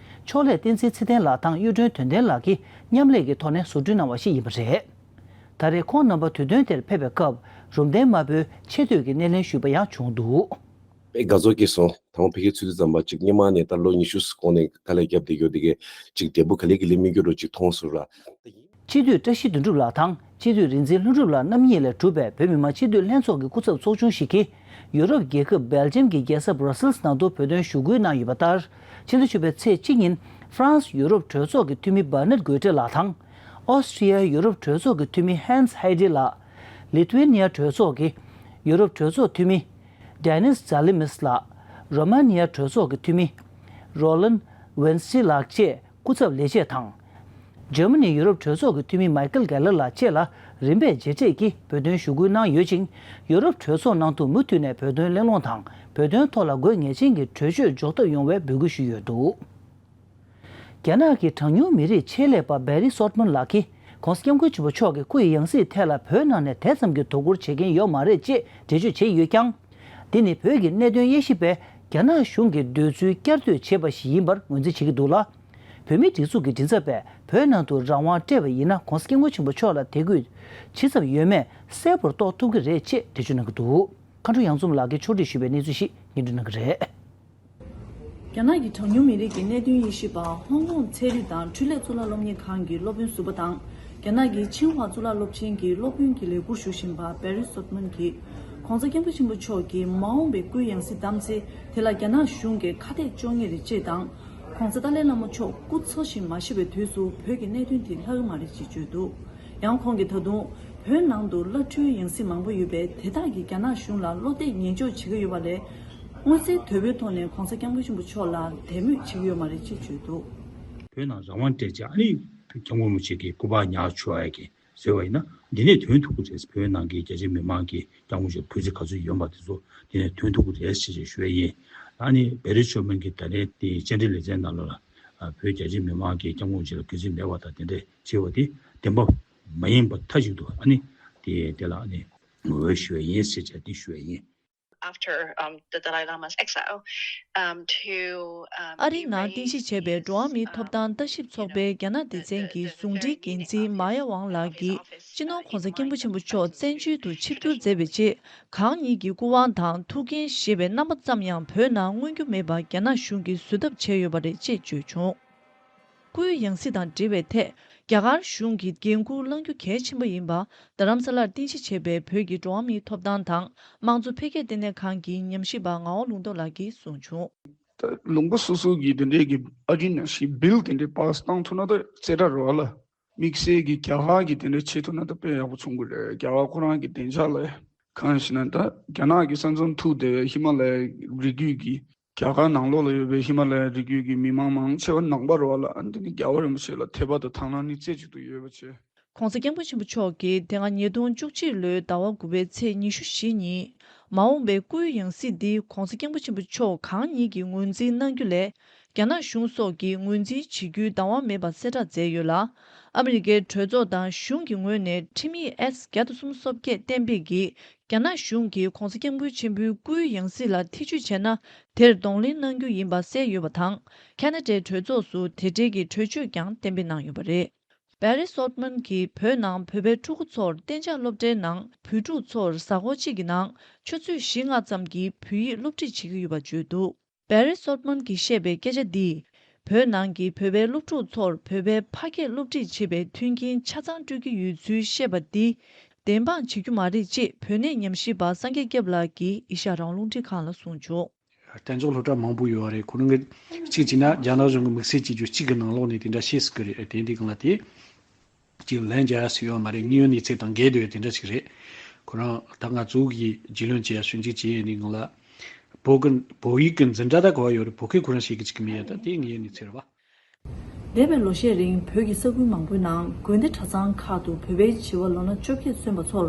ཕྱོགས་ལས་བསྟན་འཛིན་ཚེ་བརྟན་ལགས་དང་གཡུ་སྒྲོན་དོན་ལྡན་ལགས་ཀྱིས་མཉམ་ལས་ཀྱི་ཐོག་ནས་བཟོ་སྐྲུན་གནང་བ་ཞིག་ཡིན་པ་རེད། ད་རེས་ཁོང་རྣམ་པ་དུས་སྟོན་དེར་ཕེབས་པའི་སྐབས་རུམ་གདན་དམར་པོའི་ཆེ་བསྟོད་ཀྱི་སྣེ་ལེན་ཞུས་པ་ཡང་བྱུང་འདུག། དཔེ་དགའ་ཚོར་སྐྱེས་སོང་། དང་པོ་ཕ་གིར་ཚུད་དུས་ཙམ་པ་གཅིག་སྔོན་མ་ནས་ད་ལོ་ཉི་ཤུ་གོང་ནས་དཀའ་ལས་བརྒྱབ་བསྡད་ཡོད་དེ་གས་གཅིག་འབྲས་བུ་ག་ལེ་ག་ལེ་སྨིན་རྒྱུ་འགྲོ་གཅིག་མཐོང་སོང་ར། སྤྱི་འཐུས་བཀྲ་ཤིས་དོན་གྲུབ་ལགས་དང་སྤྱི་འཐུས་རིག་འཛིན་ལྷུན་གྲུབ་ལགས་རྣམ་གཉིས་ལས་གྲུབ་པའི་བོད་མི་མང་སྤྱི་འཐུས་ལྷན་ཚོགས་ཀྱི་སྐུ་ཚབ་ཚོགས་ཆུང་ཞིག་གིས་ཡུ་རོབ་རྒྱལ་ཁབ་སྦེལ་ཇམ་གྱི་རྒྱལ་ས་བྷྲ་སིལ་ནང་དུ་བོད་དོན་ཞུ་སྐུལ་གནང་ཡོད་པ་ལྟར། ཕྱི་ཟླ་བཅུ་པའི་ཚེས་གཅིག་ཉིན་ཧྥ་རན་སི་ཡུ་རོབ་གྲོས་ཚོགས་ཀྱི་འཐུས་མི་བར་ནེད་གོས་ཏྲེ་ལགས་དང་། ཨོ་སི་ཀྲི་ཡ་ཡུ་རོབ་གྲོས་ཚོགས་ཀྱི་འཐུས་མི་ཧན་སི་ཧའེ་ཏི་ལགས། ལི་ཐུ་ཝེ་ནི་ཡ་གྲོས་ཚོགས་ཀྱི་ཡུ་རོབ་གྲོས་ཚོགས་འཐུས་མི་ཌེ་ནིས་ཛཱ་ལི་མིས་ལགས། རོ་མ་ནི་ཡ་གྲོས་ཚོགས་ཀྱི་འཐུས་མི་རོ་ལན་ཝེན་སི་ལགས་བཅས་སྐུ་ཚབ་ལས་བྱེད་དང་། འཇར་མ་ནི་ཡུ་རོབ་གྲོས་ཚོགས་ཀྱི་འཐུས་མི་མའི་ཀལ་གེ་ལར་ལགས་བཅས་ལ་རིམ་པས་མཇལ་འཕྲད་ཀྱིས་བོད་དོན་ཞུ་སྐུལ་གནང་ཡོད་ཅིང་། ཡུ་རོབ་གྲོས་ཚོགས་ནང་དུ་མུ་མཐུད་ནས་བོད་དོན་གླེང་སློང་དང་བོད་དོན་ཐོག་ལ་དགོས་ངེས་ཅན་གྱི་གྲོས་ཆོད་འཇོག་ཐབས་ཡོང་བའི་འབོད་སྐུལ་ཞུས་ཡོད་འདུག། རྒྱ་ནག་གི་གྲངས་ཉུང་མི་རིགས་ཆེད་ལས་པ་བེ་རི་སོད་མན་ལགས་ཀྱིས་༸གོང་ས་༸སྐྱབས་མགོན་ཆེན་པོ་མཆོག་གི་སྐུའི་ཡང་སྲིད་ཐད་ལ་བོད་ནང་ནས་དེ་ཙམ་གྱི་དོ་ཁུར་བྱེད་མཁན་ཡོད་མ་རེད་ཅེས་འགྲེལ་བརྗོད་བྱས་ཡོད་ཀྱང་། འདི་ནི་བོད་ཀྱི་གནད་དོན་དབྱེ་ཞིབ་པས་རྒྱ་ནག་གཞུང་གི་འདོད་ཚུལ་བསྐྱར་ཟློས་བྱས་པ་ཞིག་ཡིན་པར་ངོས་འཛིན་བྱེད་ཀྱི་འདུག་ལ། བོད་མིའི་སྒྲིག་འཛུགས་ཀྱི་མགྲིན་ཚབ་པས་བོད་ནང་དུ་རང་དབང་སྤྲད་པ་ཡིན་ན་༸གོང་ས་༸སྐྱབས་མགོན་ཆེན་པོ་མཆོག་ལ་དད་གུས་ཇི་ཙམ་ཡོད་མེད་གསལ་པོར་རྟོགས་ཐུབ་ཀྱི་རེད་ཅེས་འགྲེལ་བརྗོད་གནང་གི་འདུག། མཁའ་འགྲོ་གཡང་འཛོམས་ལགས་ཀྱིས་ཕྱོགས་སྒྲིག་ཞུས་པའི་གནས་ཚུལ་ཞིག་སྙན་སྒྲོན་གནང་གི་རེད། རྒྱ་ནག་གི་གྲངས་ཉུང་མི་རིགས་ཀྱི་གནད་དོན་དབྱེ་ཞིབ་པ་ཧོང་ཀོང་ཚན་རིག་དང་འཕྲུལ་ལས་གཙུག་ལག་སློབ་གཉེར་ཁང་གི་སློབ་དཔོན་ཟུར་པ་དང་། རྒྱ་ནག་གི་ཆིང་ཧྭ་གཙུག་ལག་སློབ་ཆེན་གྱི་སློབ་དཔོན་གྱི་ལས་ཁུར་ཞུ་བཞིན་པ་བེ་རི་སོད་མན་གྱིས། ༸གོང་ས་༸སྐྱབས་མགོན་ཆེན་པོ་མཆོག་གིས་མ་འོངས་པའི་སྐུའི་ཡང་སྲིད་བདམས་ཚེ། དེ་ལ་རྒྱ་ནག་གཞུང་གིས་ཁ་གཏད་གཅོག་ངེས་རེད་ཅེས་དང་། ༸གོང་ས་ཏཱ་ལའི་བླ་མ་མཆོག་སྐུ་འཚོ་ཞིང་མ་གཤེགས་པའི་དུས་སུ་བོད་ཀྱི་གནད་དོན་དེ་ལྷག་གི་མ་རེད་ཅེས་བརྗོད་འདུག། ཡང་ཁོང་གིས་ད་དུང་། བོད་ནང་དུ་བླ་སྤྲུལ་ཡང་སྲིད་མང་པོ་ཡོད་པས། དེ་དག་གིས་རྒྱ་ནག་གཞུང་ལ་བློ་གཏད་ངན་འཇོག་བྱེད་ཀྱི་ཡོད་པ་ལས། མངོན་གསལ་དོད་པོའི་ཐོག་ནས་༸གོང་ས་༸སྐྱབས་མགོན་ཆེན་པོ་མཆོག་ལ་དད་མོས་བྱེད་ཀྱི་ཡོད་མ་རེད་ཅེས་བརྗོད་འདུག། བོད་ནང་རང་དབང་སྤྲད་རྗེས་ཨ་ནི་༸སྐྱབས་མགོན་རིན་པོ་ཆེ་གི་སྐུ་པར་ཉར་ཆོག་ཡ་གི་བཟོས་པ་ཡིན་ན་འདི་ནས་ཐོན་ཐུབ་ཀྱི་རེད། བོད་ནང་གི་རྒྱ་ཆེ་མི་མང་གིས་༸སྐྱབས་མགོན་ཆེན་པོ་གུས་བརྩི་ག་ཚོད་ཡོད་པ་དེ་ཚོ་འདི་ནས་ཐོན་ཐུབ་ཀྱི་རེད་ཅེས་ཞུ་ཡ་ཡིན། ཨ་ནི་བེ་རི་སོད་མན་གྱིས་ད་རེས་དེ་བཅར་འདྲི་ལེ་ཚན་ནང་ལོགས་ལ་བོད་རྒྱ་ཆེ་མི་མང་གིས་༸སྐྱབས་མགོན་རིན་པོ་ཆེ་ལ་གུས་བརྩི་མེད་པ་དང་དེ་འདྲས་བྱས་པ་དེ་བདེན་པ་མ་ཡིན་པ་མཐའ་གཅིག་ཏུ་ཨ་ནི་དེ་དེ་ལ་ཨ་ནི་ངོ་རྒོལ་ཞུ་ཡ་ཡིན་ཟེར་བྱས་དེ་ཞུ་ཡ་ཡིན། After, um, the Dalai Lama's exile, um, to, um, ཨ་རིའི་ནང་རྟེན་གཞི་བྱས་པའི་འགྲོ་བ་མིའི་ཐོབ་ཐང་ལྟ་ཞིབ་ཚོགས་པའི་རྒྱ་ནག་སྡེ་ཚན་གྱི་ཟུང་འབྲེལ་འགན་འཛིན་མཱ་ཡ་ཝང་ལགས་ཀྱིས་སྤྱི་ནོར་༸གོང་ས་༸སྐྱབས་མགོན་ཆེན་པོ་མཆོག་བཙན་བྱོལ་དུ་ཆིབས་བསྒྱུར་མཛད་པའི་རྗེས། གང་ཉིད་ཀྱི་སྐུ་དབང་དང་ཐུགས་འགན་བཞེས་པའི་རྣམ་པ་ཙམ་ཡང་བོད་ནང་མངོན་རྒྱུ་མེད་པར་རྒྱ་ནག་གཞུང་གིས་བཟོད་ཐབས་བྱས་ཡོད་པ་རེད་ཅེས་བརྗོད་བྱུང་། སྐུའི་ཡང་སྲིད་དང་འབྲེལ་བའི་ཐད། རྒྱ་གར་གཞུང་གིས་འགན་འཁུར་བླང་རྒྱུ་གལ་ཆེན་པོ་ཡིན་པ། རྡ་རམ་ས་ལར་རྟེན་གཞི་བྱས་པའི་བོད་ཀྱི་འགྲོ་བ་མིའི་ཐོབ་ཐང་དང་དམངས་གཙོ་འཕེལ་རྒྱས་ལྟེ་གནས་ཁང་གི་ཉམས་ཞིབ་པ་ངག་དབང་ལུང་རྟོགས་ལགས་ཀྱིས་གསུངས་བྱུང་། ད་ལུང་པ་སོ་སོ་གི་དེ་འདྲའི་གི་ཨ་རྒྱུ་ནང་བཞིན་བིལ་དེ་འདྲའི་པཱ་སི་བཏང་ཐུབ་ན་ད་རྩེ་གྲ་རེད་བ་ལ། དམིགས་བསལ་གྱི་རྒྱ་གར་གྱི་དེ་འདྲ་བྱེད་ཐུབ་ན་ད་དཔེ་ཡག་པོ་བྱུང་གི་རེད། རྒྱ་གར་ཁོ་རང་གི་བདེ་འཇགས་ལ་གང་ཞེ་ན་ད་རྒྱ་ནག་གི་ས་མཚམས་ཐུག་བསྡད་པའི་ཧི་མ་ལ་ཡའི་རི་རྒྱུད་ཀྱི་རྒྱ་གར་ནང་ལོགས་ལ་ཡོད་པའི་ཧི་མ་ལ་ཡའི་རི་རྒྱུད་ཀྱི་མི་མང་མང་ཆེ་བ་ནང་པ་རེད་བ་ལ། ཨ་འདི་ནི་རྒྱལ་བ་རིན་པོ་ཆེ་ལ་དད་པ་དང་དག་སྣང་ནི་རྩེ་གཅིག་ཏུ་ཡོད་པ་བྱས། ༸གོང་ས་༸སྐྱབས་མགོན་ཆེན་པོ་མཆོག་གིས་དེ་སྔ་ཉིས་སྟོང་བཅུ་གཅིག་ལོའི་ཟླ་བ་དགུ་པའི་ཚེས་ཉི་ཤུ་བཞི་ཉིན། མ་འོངས་པའི་སྐུའི་ཡང་སྲིད་འདི་༸གོང་ས་༸སྐྱབས་མགོན་ཆེན་པོ་མཆོག་གང་ཉིད་ཀྱིས་ངོས་འཛིན་གནང་རྒྱུ་ལས། རྒྱ་ནག་གཞུང་སོགས་ཀྱིས་ངོས་འཛིན་བྱེད་རྒྱུའི་བདག་དབང་མེད་པ་གསལ་བསྒྲགས་མཛད་ཡོད་ལ། ཨ་མི་རི་ཀའི་གྲོས་ཚོགས་དང་གཞུང་གི་ངོས་ནས་ཁྲིམས་ཡིག་ཨེས་བརྒྱ་དང་སུམ་ཅུ་སོ་བརྒྱད་གཏན་འབེབས་ཀྱིས། རྒྱ་ནག་གཞུང་གིས་༸གོང་ས་༸སྐྱབས་མགོན་ཆེན་པོའི་སྐུའི་ཡང་སྲིད་ལ་ཐེ་ཇུས་བྱས་ན། དེར་གདོང་ལེན་གནང་རྒྱུ་ཡིན་པ་གསལ་ཡོད་པ་དང་། ཁ་ན་ཌའི་གྲོས་ཚོགས་སུ་དེ་འབྲེལ་གྱི་གྲོས་ཆོད་ཀྱང་གཏན་འབེབས་གནང་ཡོད་པ་རེད། བེ་རི་སོད་མན་གྱིས་བོད་ནང་བོད་པའི་ཕྲུ་གུ་ཚོར་གཏན་འཇགས་སློབ་གྲྭའི་ནང་བོད་ཕྲུག་ཚོར་གཟའ་འཁོར་གཅིག་གི་ནང་ཆུ་ཚོད་བཞི་ལྔ་ཙམ་གྱི་བོད་ཡིག་སློབ་ཁྲིད་བྱེད་ཀྱི་ཡོད་པ་བརྗོད་འདུག། བེ་རི་སོད་མན་གྱིས་བཤད་པའི་སྐད་ཆ་འདིས། བོད་ནང་གི་བོད་པའི་སློབ་ཕྲུག་ཚོར་བོད་པའི་ཕ་སྐད་སློབ་ཁྲིད་བྱེད་པའི་མཐུན་རྐྱེན་ཆ་ཚང་སྤྲོད་ཀྱི་ཡོད་ཚུལ་བཤད་པ་འདི། བདེན་དཔང་བྱེད་རྒྱུ་མ་རེད་ཅེས་བོད་གནས་ཉམས་ཞིབ་པ་སངས་རྒྱས་སྐྱབས་ལགས་ཀྱིས་ཨེ་ཤ་ཡ་རང་དབང་རླུང་འཕྲིན་ཁང་ལ་གསུངས་བྱུང་། རྟེན་མཆོག་སློབ་གྲྭ་མང་པོ་ཡོད་རེད། ཁོ་རང་གི་གཅིག་བྱས་ན་རྒྱ་ནག་གཞུང་གི་དམིགས་བསལ་བྱེད་རྒྱུ་གཅིག་གི་ནང་ལོགས་ནས་དེ་འདྲ་བཤད་སྲིད་ཀྱི་རེད། དེ་འདི་སྒང་ལ་དེ་གཅིག་ལན་རྒྱག་ཡ་སུ་ཡོད་མ་རེད། དངོས་ཡོད་གནས་ཚུལ་དང་འགལ་འདུག་དེ་འདྲ་ཞིག་རེད། ཁོ་རང་ད་ང་ཚོ་གི་རྒྱུས་ལོན་བྱེད་ཡ་ཞིབ་འཇུག་བྱེད་ཡ་ནི་སྒང་ལ་བོད་ཀྱི་བོད་ཡིག་གི་འཛིན་གྲྭ་ད་ག་བ་ཡོད་རེད། བོད་སྐད་ཁོ་རང་ཤེས་ཀྱི་ཅིག་མེད་ཡ། ད་དེ་དངོས་ཡོད་གནས་ཚུལ་རེད་བ། འདས་པའི་ལོ་ཤས་རིང་བོད་ཀྱི་ས་ཁུལ་མང་པོའི་ནང་དགོན་སྡེ་གྲྭ་ཚང་ཁག་ཏུ་བོད་པའི་བྱིས་པ་ལོ་ན་བཅོ་བརྒྱད་སོན་པ་ཚོར་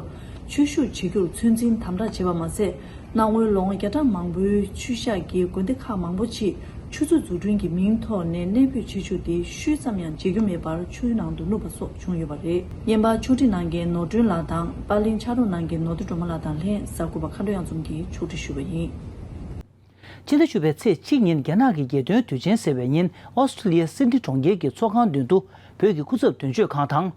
ཆོས་ཞུགས་བྱེད་རྒྱུར་ཚོད་འཛིན་དམ་དྲག་བྱས་པ་མ་ཟད། གནའ་སྔོན་ལོ་ངོ་བརྒྱ་ཕྲག་མང་པོའི་ཆོས་ཞག་གི་དགོན་སྡེ་ཁག་མང་པོ་ཅིག་ཆུ་ཚོད་འཛུགས་སྐྲུན་གྱི་མིང་ཐོག་ནས་གནས་སྤོས་བྱེད་ཆོག་སྟེ་ཤུལ་ཙམ་ཡང་བྱེད་རྒྱུ་མེད་པར་ཆུའི་ནང་དུ་ནུབ་པ་སོགས་བྱུང་ཡོད་པ་རེད། རྔན་པ་ཕྱོགས་སྒྲིག་གནང་མཁན་ནོར་སྒྲོན་ལགས་དང་པར་ལེན་ཕྱག་རོགས་གནང་མཁན་ནོར་བུ་སྒྲོལ་མ་ལགས་དང་ལྷན་གཟའ་འཁོར་པ་མཁའ་འགྲོ་གཡང་འཛོམས་ཀྱིས་ཕྱོགས་སྒྲིག་ཞུས་པ་ཡིན། ཕྱི་ཟླ་བཅུ་པའི་ཚེས་གཅིག་ཉིན་རྒྱ་ནག་གི་རྒྱལ་སྟོན་དུས་ཆེན་ཟེར་བའི་ཉིན་ཨོ་སི་ཀྲི་ལི་ཡའི་སིད་ནི་གྲོང་ཁྱེར་གྱི་ཚོགས་ཁང་མདུན་དུ་བོད་ཀྱི་སྐུ་ཚབ་དོན་གཅོད་ཁང་དང་།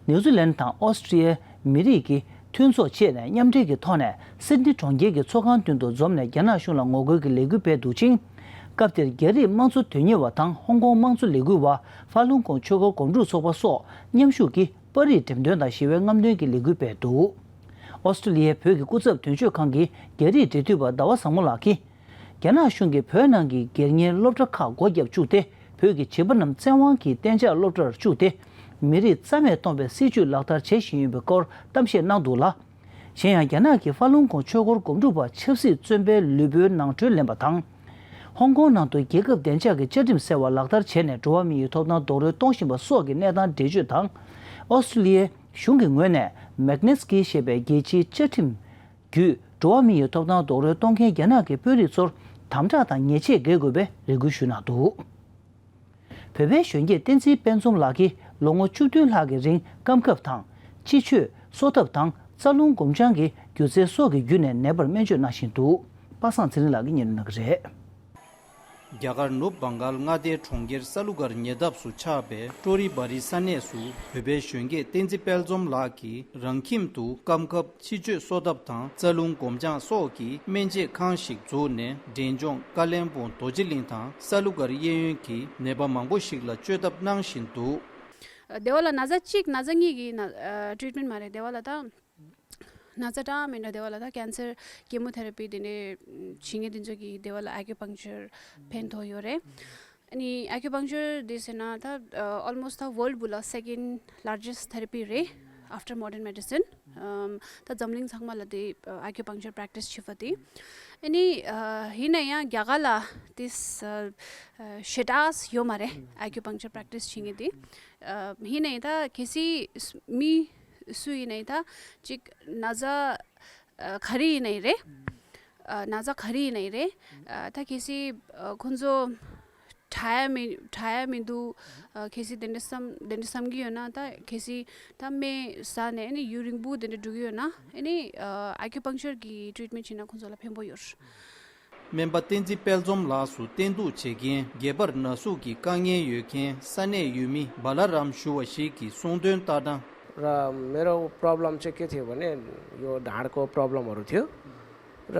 ནེའུ་ཛི་ལན་དང་ཨོ་སི་ཀྲི་ཡའི་མི་རིགས་ཀྱི་མཐུན་ཚོགས་བཅས་ནས་མཉམ་འབྲེལ་གྱི་ཐོག་ནས་སིད་ནི་གྲོང་ཁྱེར་གྱི་ཚོགས་ཁང་མདུན་དུ་འཛོམས་ནས་རྒྱ་ནག་གཞུང་ལ་ངོ་རྒོལ་གྱི་ལས་འགུལ་སྤེལ་འདུག་ཅིང་། སྐབས་དེར་རྒྱ་རིགས་དམངས་གཙོ་དོན་གཉེར་བ་དང་ཧོང་ཀོང་དམངས་གཙོ་ལས་འགུལ་བ་ཧྥ་ལུང་ཀོང་ཆོས་འཁོར་སྒོམ་སྒྲུབ་ཚོགས་པ་སོགས་མཉམ་ཞུགས་ཀྱིས་པར་རིས་འགྲེམས་སྟོན་དང་ཞི་བའི་རྔམ་སྟོན་གྱི་ལས་འགུལ་སྤེལ་འདུག་ཨོ་སི་ཀྲི་ལི་ཡའི་བོད་ཀྱི་སྐུ་ཚབ་དོན་གཅོད་ཁང་གི་རྒྱ་རིགས་འབྲེལ་མཐུད་པ་ཟླ་བ་བཟང་མོ་ལགས་ཀྱིས། རྒྱ་ནག་གཞུང་གིས་བོད་ནང་གི་སྒེར་གཉེར་སློབ་གྲྭ་ཁག་སྒོ་བརྒྱབ་བཅུག་སྟེ། བོད་ཀྱི་བྱིས་པ་རྣམས་བཙན་དབང་གིས་གཏན་འཇགས་སློབ་གྲྭར་བཅུག་སྟེ། མི་རིགས་རྩ་མེད་གཏོང་བའི་སྲིད་བྱུས་ལག་བསྟར་བྱེད་བཞིན་ཡོད་པའི་སྐོར་གཏམ་བཤད་གནང་འདུག་ལ། གཞན་ཡང་། རྒྱ་ནག་གིས་ཧྥ་ལུང་ཀོང་ཆོས་འཁོར་སྒོམ་སྒྲུབ་པ་ཆབ་སྲིད་བཙོན་པའི་ལུས་པོའི་ནང་ཁྲོལ་ལེན་པ་དང་། ཧོང་ཀོང་ནང་དུ་རྒྱལ་ཁབ་བདེ་འཇགས་ཀྱི་བཅའ་ཁྲིམས་ཟེར་བ་ལག་བསྟར་བྱས་ནས་འགྲོ་བ་མི་ཡི་ཐོབ་ཐང་རྡོག་རོལ་གཏོང་བཞིན་པ་སོགས་ཀྱི་གནས་སྟངས་འགྲེལ་བརྗོད་དང་། ཨོ་སི་ཀྲི་ལི་ཡའི་གཞུང་གི་ངོས་ནས་མེག་ནེ་སི་ཀི་ཞེས་པའི་རྒྱལ་སྤྱིའི་བཅའ་ཁྲིམས་བརྒྱུད་འགྲོ་བ་མི་ཡི་ཐོབ་ཐང་རྡོག་རོལ་གཏོང་མཁན་རྒྱ་ནག་གི་དཔོན་རིགས་ཚོར་དམ་དྲག་དང་ཉེས་ཆད་འགེལ་དགོས་པའི་རེ་སྐུལ་ཞུས་གནང་འདུག་བོད་པའི་གཞོན་སྐྱེས་བསྟན་འཛིན་དཔལ་འཛོམས་ལགས་ཀྱིས་ལོ་ངོ་བཅུ་བདུན་ལྷག་གི་རིང་སྐམ་ཁབ་དང་། སྤྱི་སྤྱོད་གསོ་ཐབས་དང་། རྩ་རླུང་སྒོམ་སྦྱང་གི་སྒྱུ་རྩལ་སོགས་ཀྱི་བརྒྱུད་ནས་ནད་པར་སྨན་བཅོས་གནང་བཞིན་འདུག་པ་སངས་ཚེ་རིང་ལགས་ཀྱིས་སྙན་སྒྲོན་གནང་གི་རེད། རྒྱ་གར་ནུབ་བྷང་གཱལ་མངའ་སྡེའི་གྲོང་ཁྱེར་ས་ལུ་གར་ཉེ་འདབས་སུ་ཆགས་པའི་ཀྲོ་རི་བ་རི་ས་གནས་སུ་བོད་པའི་གཞོན་སྐྱེས་བསྟན་འཛིན་དཔལ་འཛོམས་ལགས་ཀྱིས་རང་ཁྱིམ་དུ་སྐམ་ཁབ། སྤྱི་སྤྱོད་གསོ་ཐབས་དང་རྩ་རླུང་སྒོམ་སྦྱང་སོགས་ཀྱི་སྨན་དཔྱད་ཁང་ཞིག་བཙུགས་ནས། འབྲས་ལྗོངས་ཀ་ལན་སྦུག་རྡོ་རྗེ་གླིང་དང་ས་ལུ་གར་གཡས་གཡོན་གྱི་ནད་པ་མང་པོ་ཞིག་ལ་བཅོས་ཐབས་གནང་བཞིན་འདུག། སྡེ་བ་ལ་ན་ཚ་གཅིག་ན་ཚ་གཉིས་ཀྱི་ན་ཨ་ཊི་རི་ཊི་མེན་ཊི་མ་རེད། སྡེ་བ་ལ་ད་ན་ཚ་གྲངས་མི་འདྲ། སྡེ་བ་ལ་ད་ཀེན་སར་ཀེ་མོ་ཐེ་ར་པི་དེ་འདྲའི་བྱེད་མཁན་དེ་ཚོ་གི་སྡེ་བ་ལ་ཨ་ཀུ་པང་ཅར་ཕན་ཐོགས་ཡོད་རེད། ཨ་ནི་ཨ་ཀུ་པང་ཅར་དེ་ཟེར་ན་ད་ཨོལ་མོ་སི་ཊི་ད་ཝོལཌ་བུ་ལ་སེ་ཀེན་ཌི་ལར་ཇེ་སི་ཊི་ཐེ་ར་པི་རེད། ཨབ་ཊར་མོ་ཌརན་མེ་ཌི་སིན། ཨམ། ད་འཛམ་གླིང་ཚང་མ་ལ་དེ་ཨ་ཀུ་པང་ཅར་པྲེག་ཊི་སི་བྱེད་པ་དེ། ཨ་ནི་ཨ་ཡིན་ན་ཡང་རྒྱ་གར་ལ་དེ་ཨ་ཞེ་དྲག་ཡོད་མ་རེད། ཨ་ཀུ་པང་ཅར་པྲེག་ཊི་སི་བྱེད་མཁན་དེ། ཨ་ཡིན་ན་ཡང་ད་གལ་སྲིད་མི་སུ་ཡིན་ན་ཡང་ད་ཅིག་ན་ཚ་ཨ་ག་རེ་ཡིན་ན་ཡང་རེད། ཨ་ན་ཚ་ག་རེ་ཡིན་ན་ཡང་རེད། ཨ་ད་གལ་སྲིད་ཨ་ཁོང་ཚོ་དྲག་ཡ་མི་དྲག་ཡ་མི་འདུག། ཨ་གལ་སྲིད་དེ་འདྲ་བསམ་དེ་འདྲ་བསམ་གྱི་ཡོད་ན། ད་གལ་སྲིད་ད་སྨན་ཟ་ནས་ཨ་ནི་ཡུན་རིང་པོ་དེ་འདྲ་འགྲོ་གི་ཡོད་ན། ཨ་ནི་ཨ་ཨ་ཀུ་པང་ཅར་གྱི་ཊི་རི་ཊི་མེན་ཊི་བྱས་ན་ཁོང་ཚོ་ལ་ཕན་པོ་ཡོད། སྨན་པ་བསྟན་འཛིན་དཔལ་འཛོམས་ལགས་སུ་བསྟེན་གཏུགས་བྱེད་མཁན་སྒལ་པར་ན་ཟུག་གི་དཀའ་ངལ་ཡོད་མཁན་ས་གནས་ཡུལ་མི་བ་ལ་རམ་ཞུ་བ་ཞིག་གིས་གསུངས་དོན་ལྟར་ན། र मेरो प्रब्लम चाहिँ के थियो भने यो ढाडको प्रब्लमहरू थियो र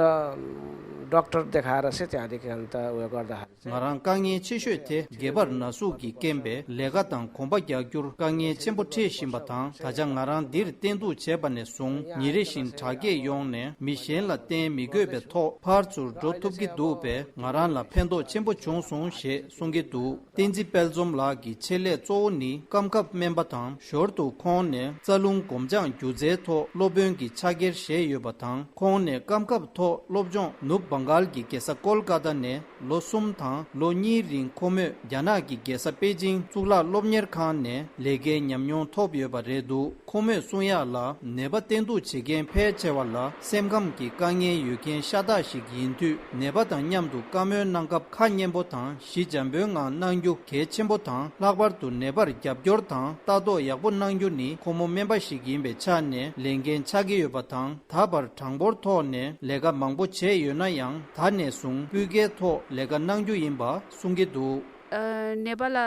डक्टर देखाएर चाहिँ त्यहाँदेखि अन्त उयो गर्दाखेरि चाहिँ। ང་རང་དཀའ་ངལ་ཆེ་ཤོས་དེ་སྒལ་པར་ན་ཟུག་གིས་རྐྱེན་པས་ལས་ཀ་དང་གོམ་པ་རྒྱག་རྒྱུར་དཀའ་ངལ་ཆེན་པོ་འཕྲད་བཞིན་པ་དང་། ད་ཆ་ང་རང་འདིར་བསྟེན་གཏུགས་བྱས་པ་ནས་བཟུང་ཉིན་རེ་བཞིན་དྲག་སྐྱེད་ཡོང་ནས་མི་གཞན་ལ་བསྟེན་མི་དགོས་པའི་ཐོག་ཕར་ཚུར་འགྲོ་ཐུབ་ཀྱི་འདུག་པས་ང་རང་ལ་ཕན་ཐོགས་ཆེན་པོ་བྱུང་སོང་ཞེས་གསུང་གི་འདུག། བསྟན་འཛིན་དཔལ་འཛོམས་ལགས་ཀྱི་ཆེད་ལས་གཙོ་བོ་ནི་སྐམ་ཁབ་སྨན་པ་དང་། ཞོར་དུ་ཁོང་ནས་རྩ་རླུང་སྒོམ་སྦྱང་སྒྱུ་རྩལ་ཐོག་སློབ་དཔོན་གྱི་ཕྱག་འཁྱེར་བཞེས་ཡོད་པ་དང་། ཁོང་ནས་སྐམ་ཁབ་ཐོག་སློབ་སྦྱོང་ནུབ་བང་གཱལ་གྱི་རྒྱལ་ས་ཀོལ་ཀ་ཏ་ནས་ལོ་གསུམ་དང་ལོ་གཉིས་རིང་ཁོ་མོས་རྒྱ་ནག་གི་རྒྱལ་ས་པེ་ཅིང་གཙུག་ལག་སློབ་གཉེར་ཁང་ནས་ལས་ཀའི་ཉམས་མྱོང་ཐོབ་ཡོད་པ་རེད་འདུག། ཁོ་མོས་གསུང་ཡག་ལ། ནད་པ་བསྟེན་གཏུགས་བྱེད་མཁན་ཕལ་ཆེ་བ་ལ་སེམས་ཁམས་ཀྱི་དཀའ་ངལ་ཡོད་མཁན་ཤ་སྟག་ཞིག་ཡིན་དུས། ནད་པ་དང་མཉམ་དུ་བཀའ་མོལ་གནང་སྐབས་ཁ་སྙན་པོ་དང་ཞི་འཇམ་པོའི་ངང་གནང་རྒྱུ་གལ་ཆེན་པོ་དང་། ལྷག་པར་དུ་ནད་པར་རྒྱབ་སྐྱོར་དང་ལྟ་རྟོག་ཡག་པོ་གནང་རྒྱུ་ནི་ཁོ་མོ་སྨན་པ་ཞིག་ཡིན་པའི་ཆ་ནས་ལས་འགན་ཆགས་ཀྱི་ཡོད་པ་དང་། ད་བར་གྲངས་འབོར་ཐོག་ནས་ལས་ཀ་མང་པོ་བྱས་ཡོད་ན་ཡང་། ད་ནས་བཟུང་སྤུས་ཀའི་ཐོག་ལས་ཀ་གནང་རྒྱུ་ཡིན་པ་གསུང་གི་འདུག། ཨ་ནད་པ་ལ་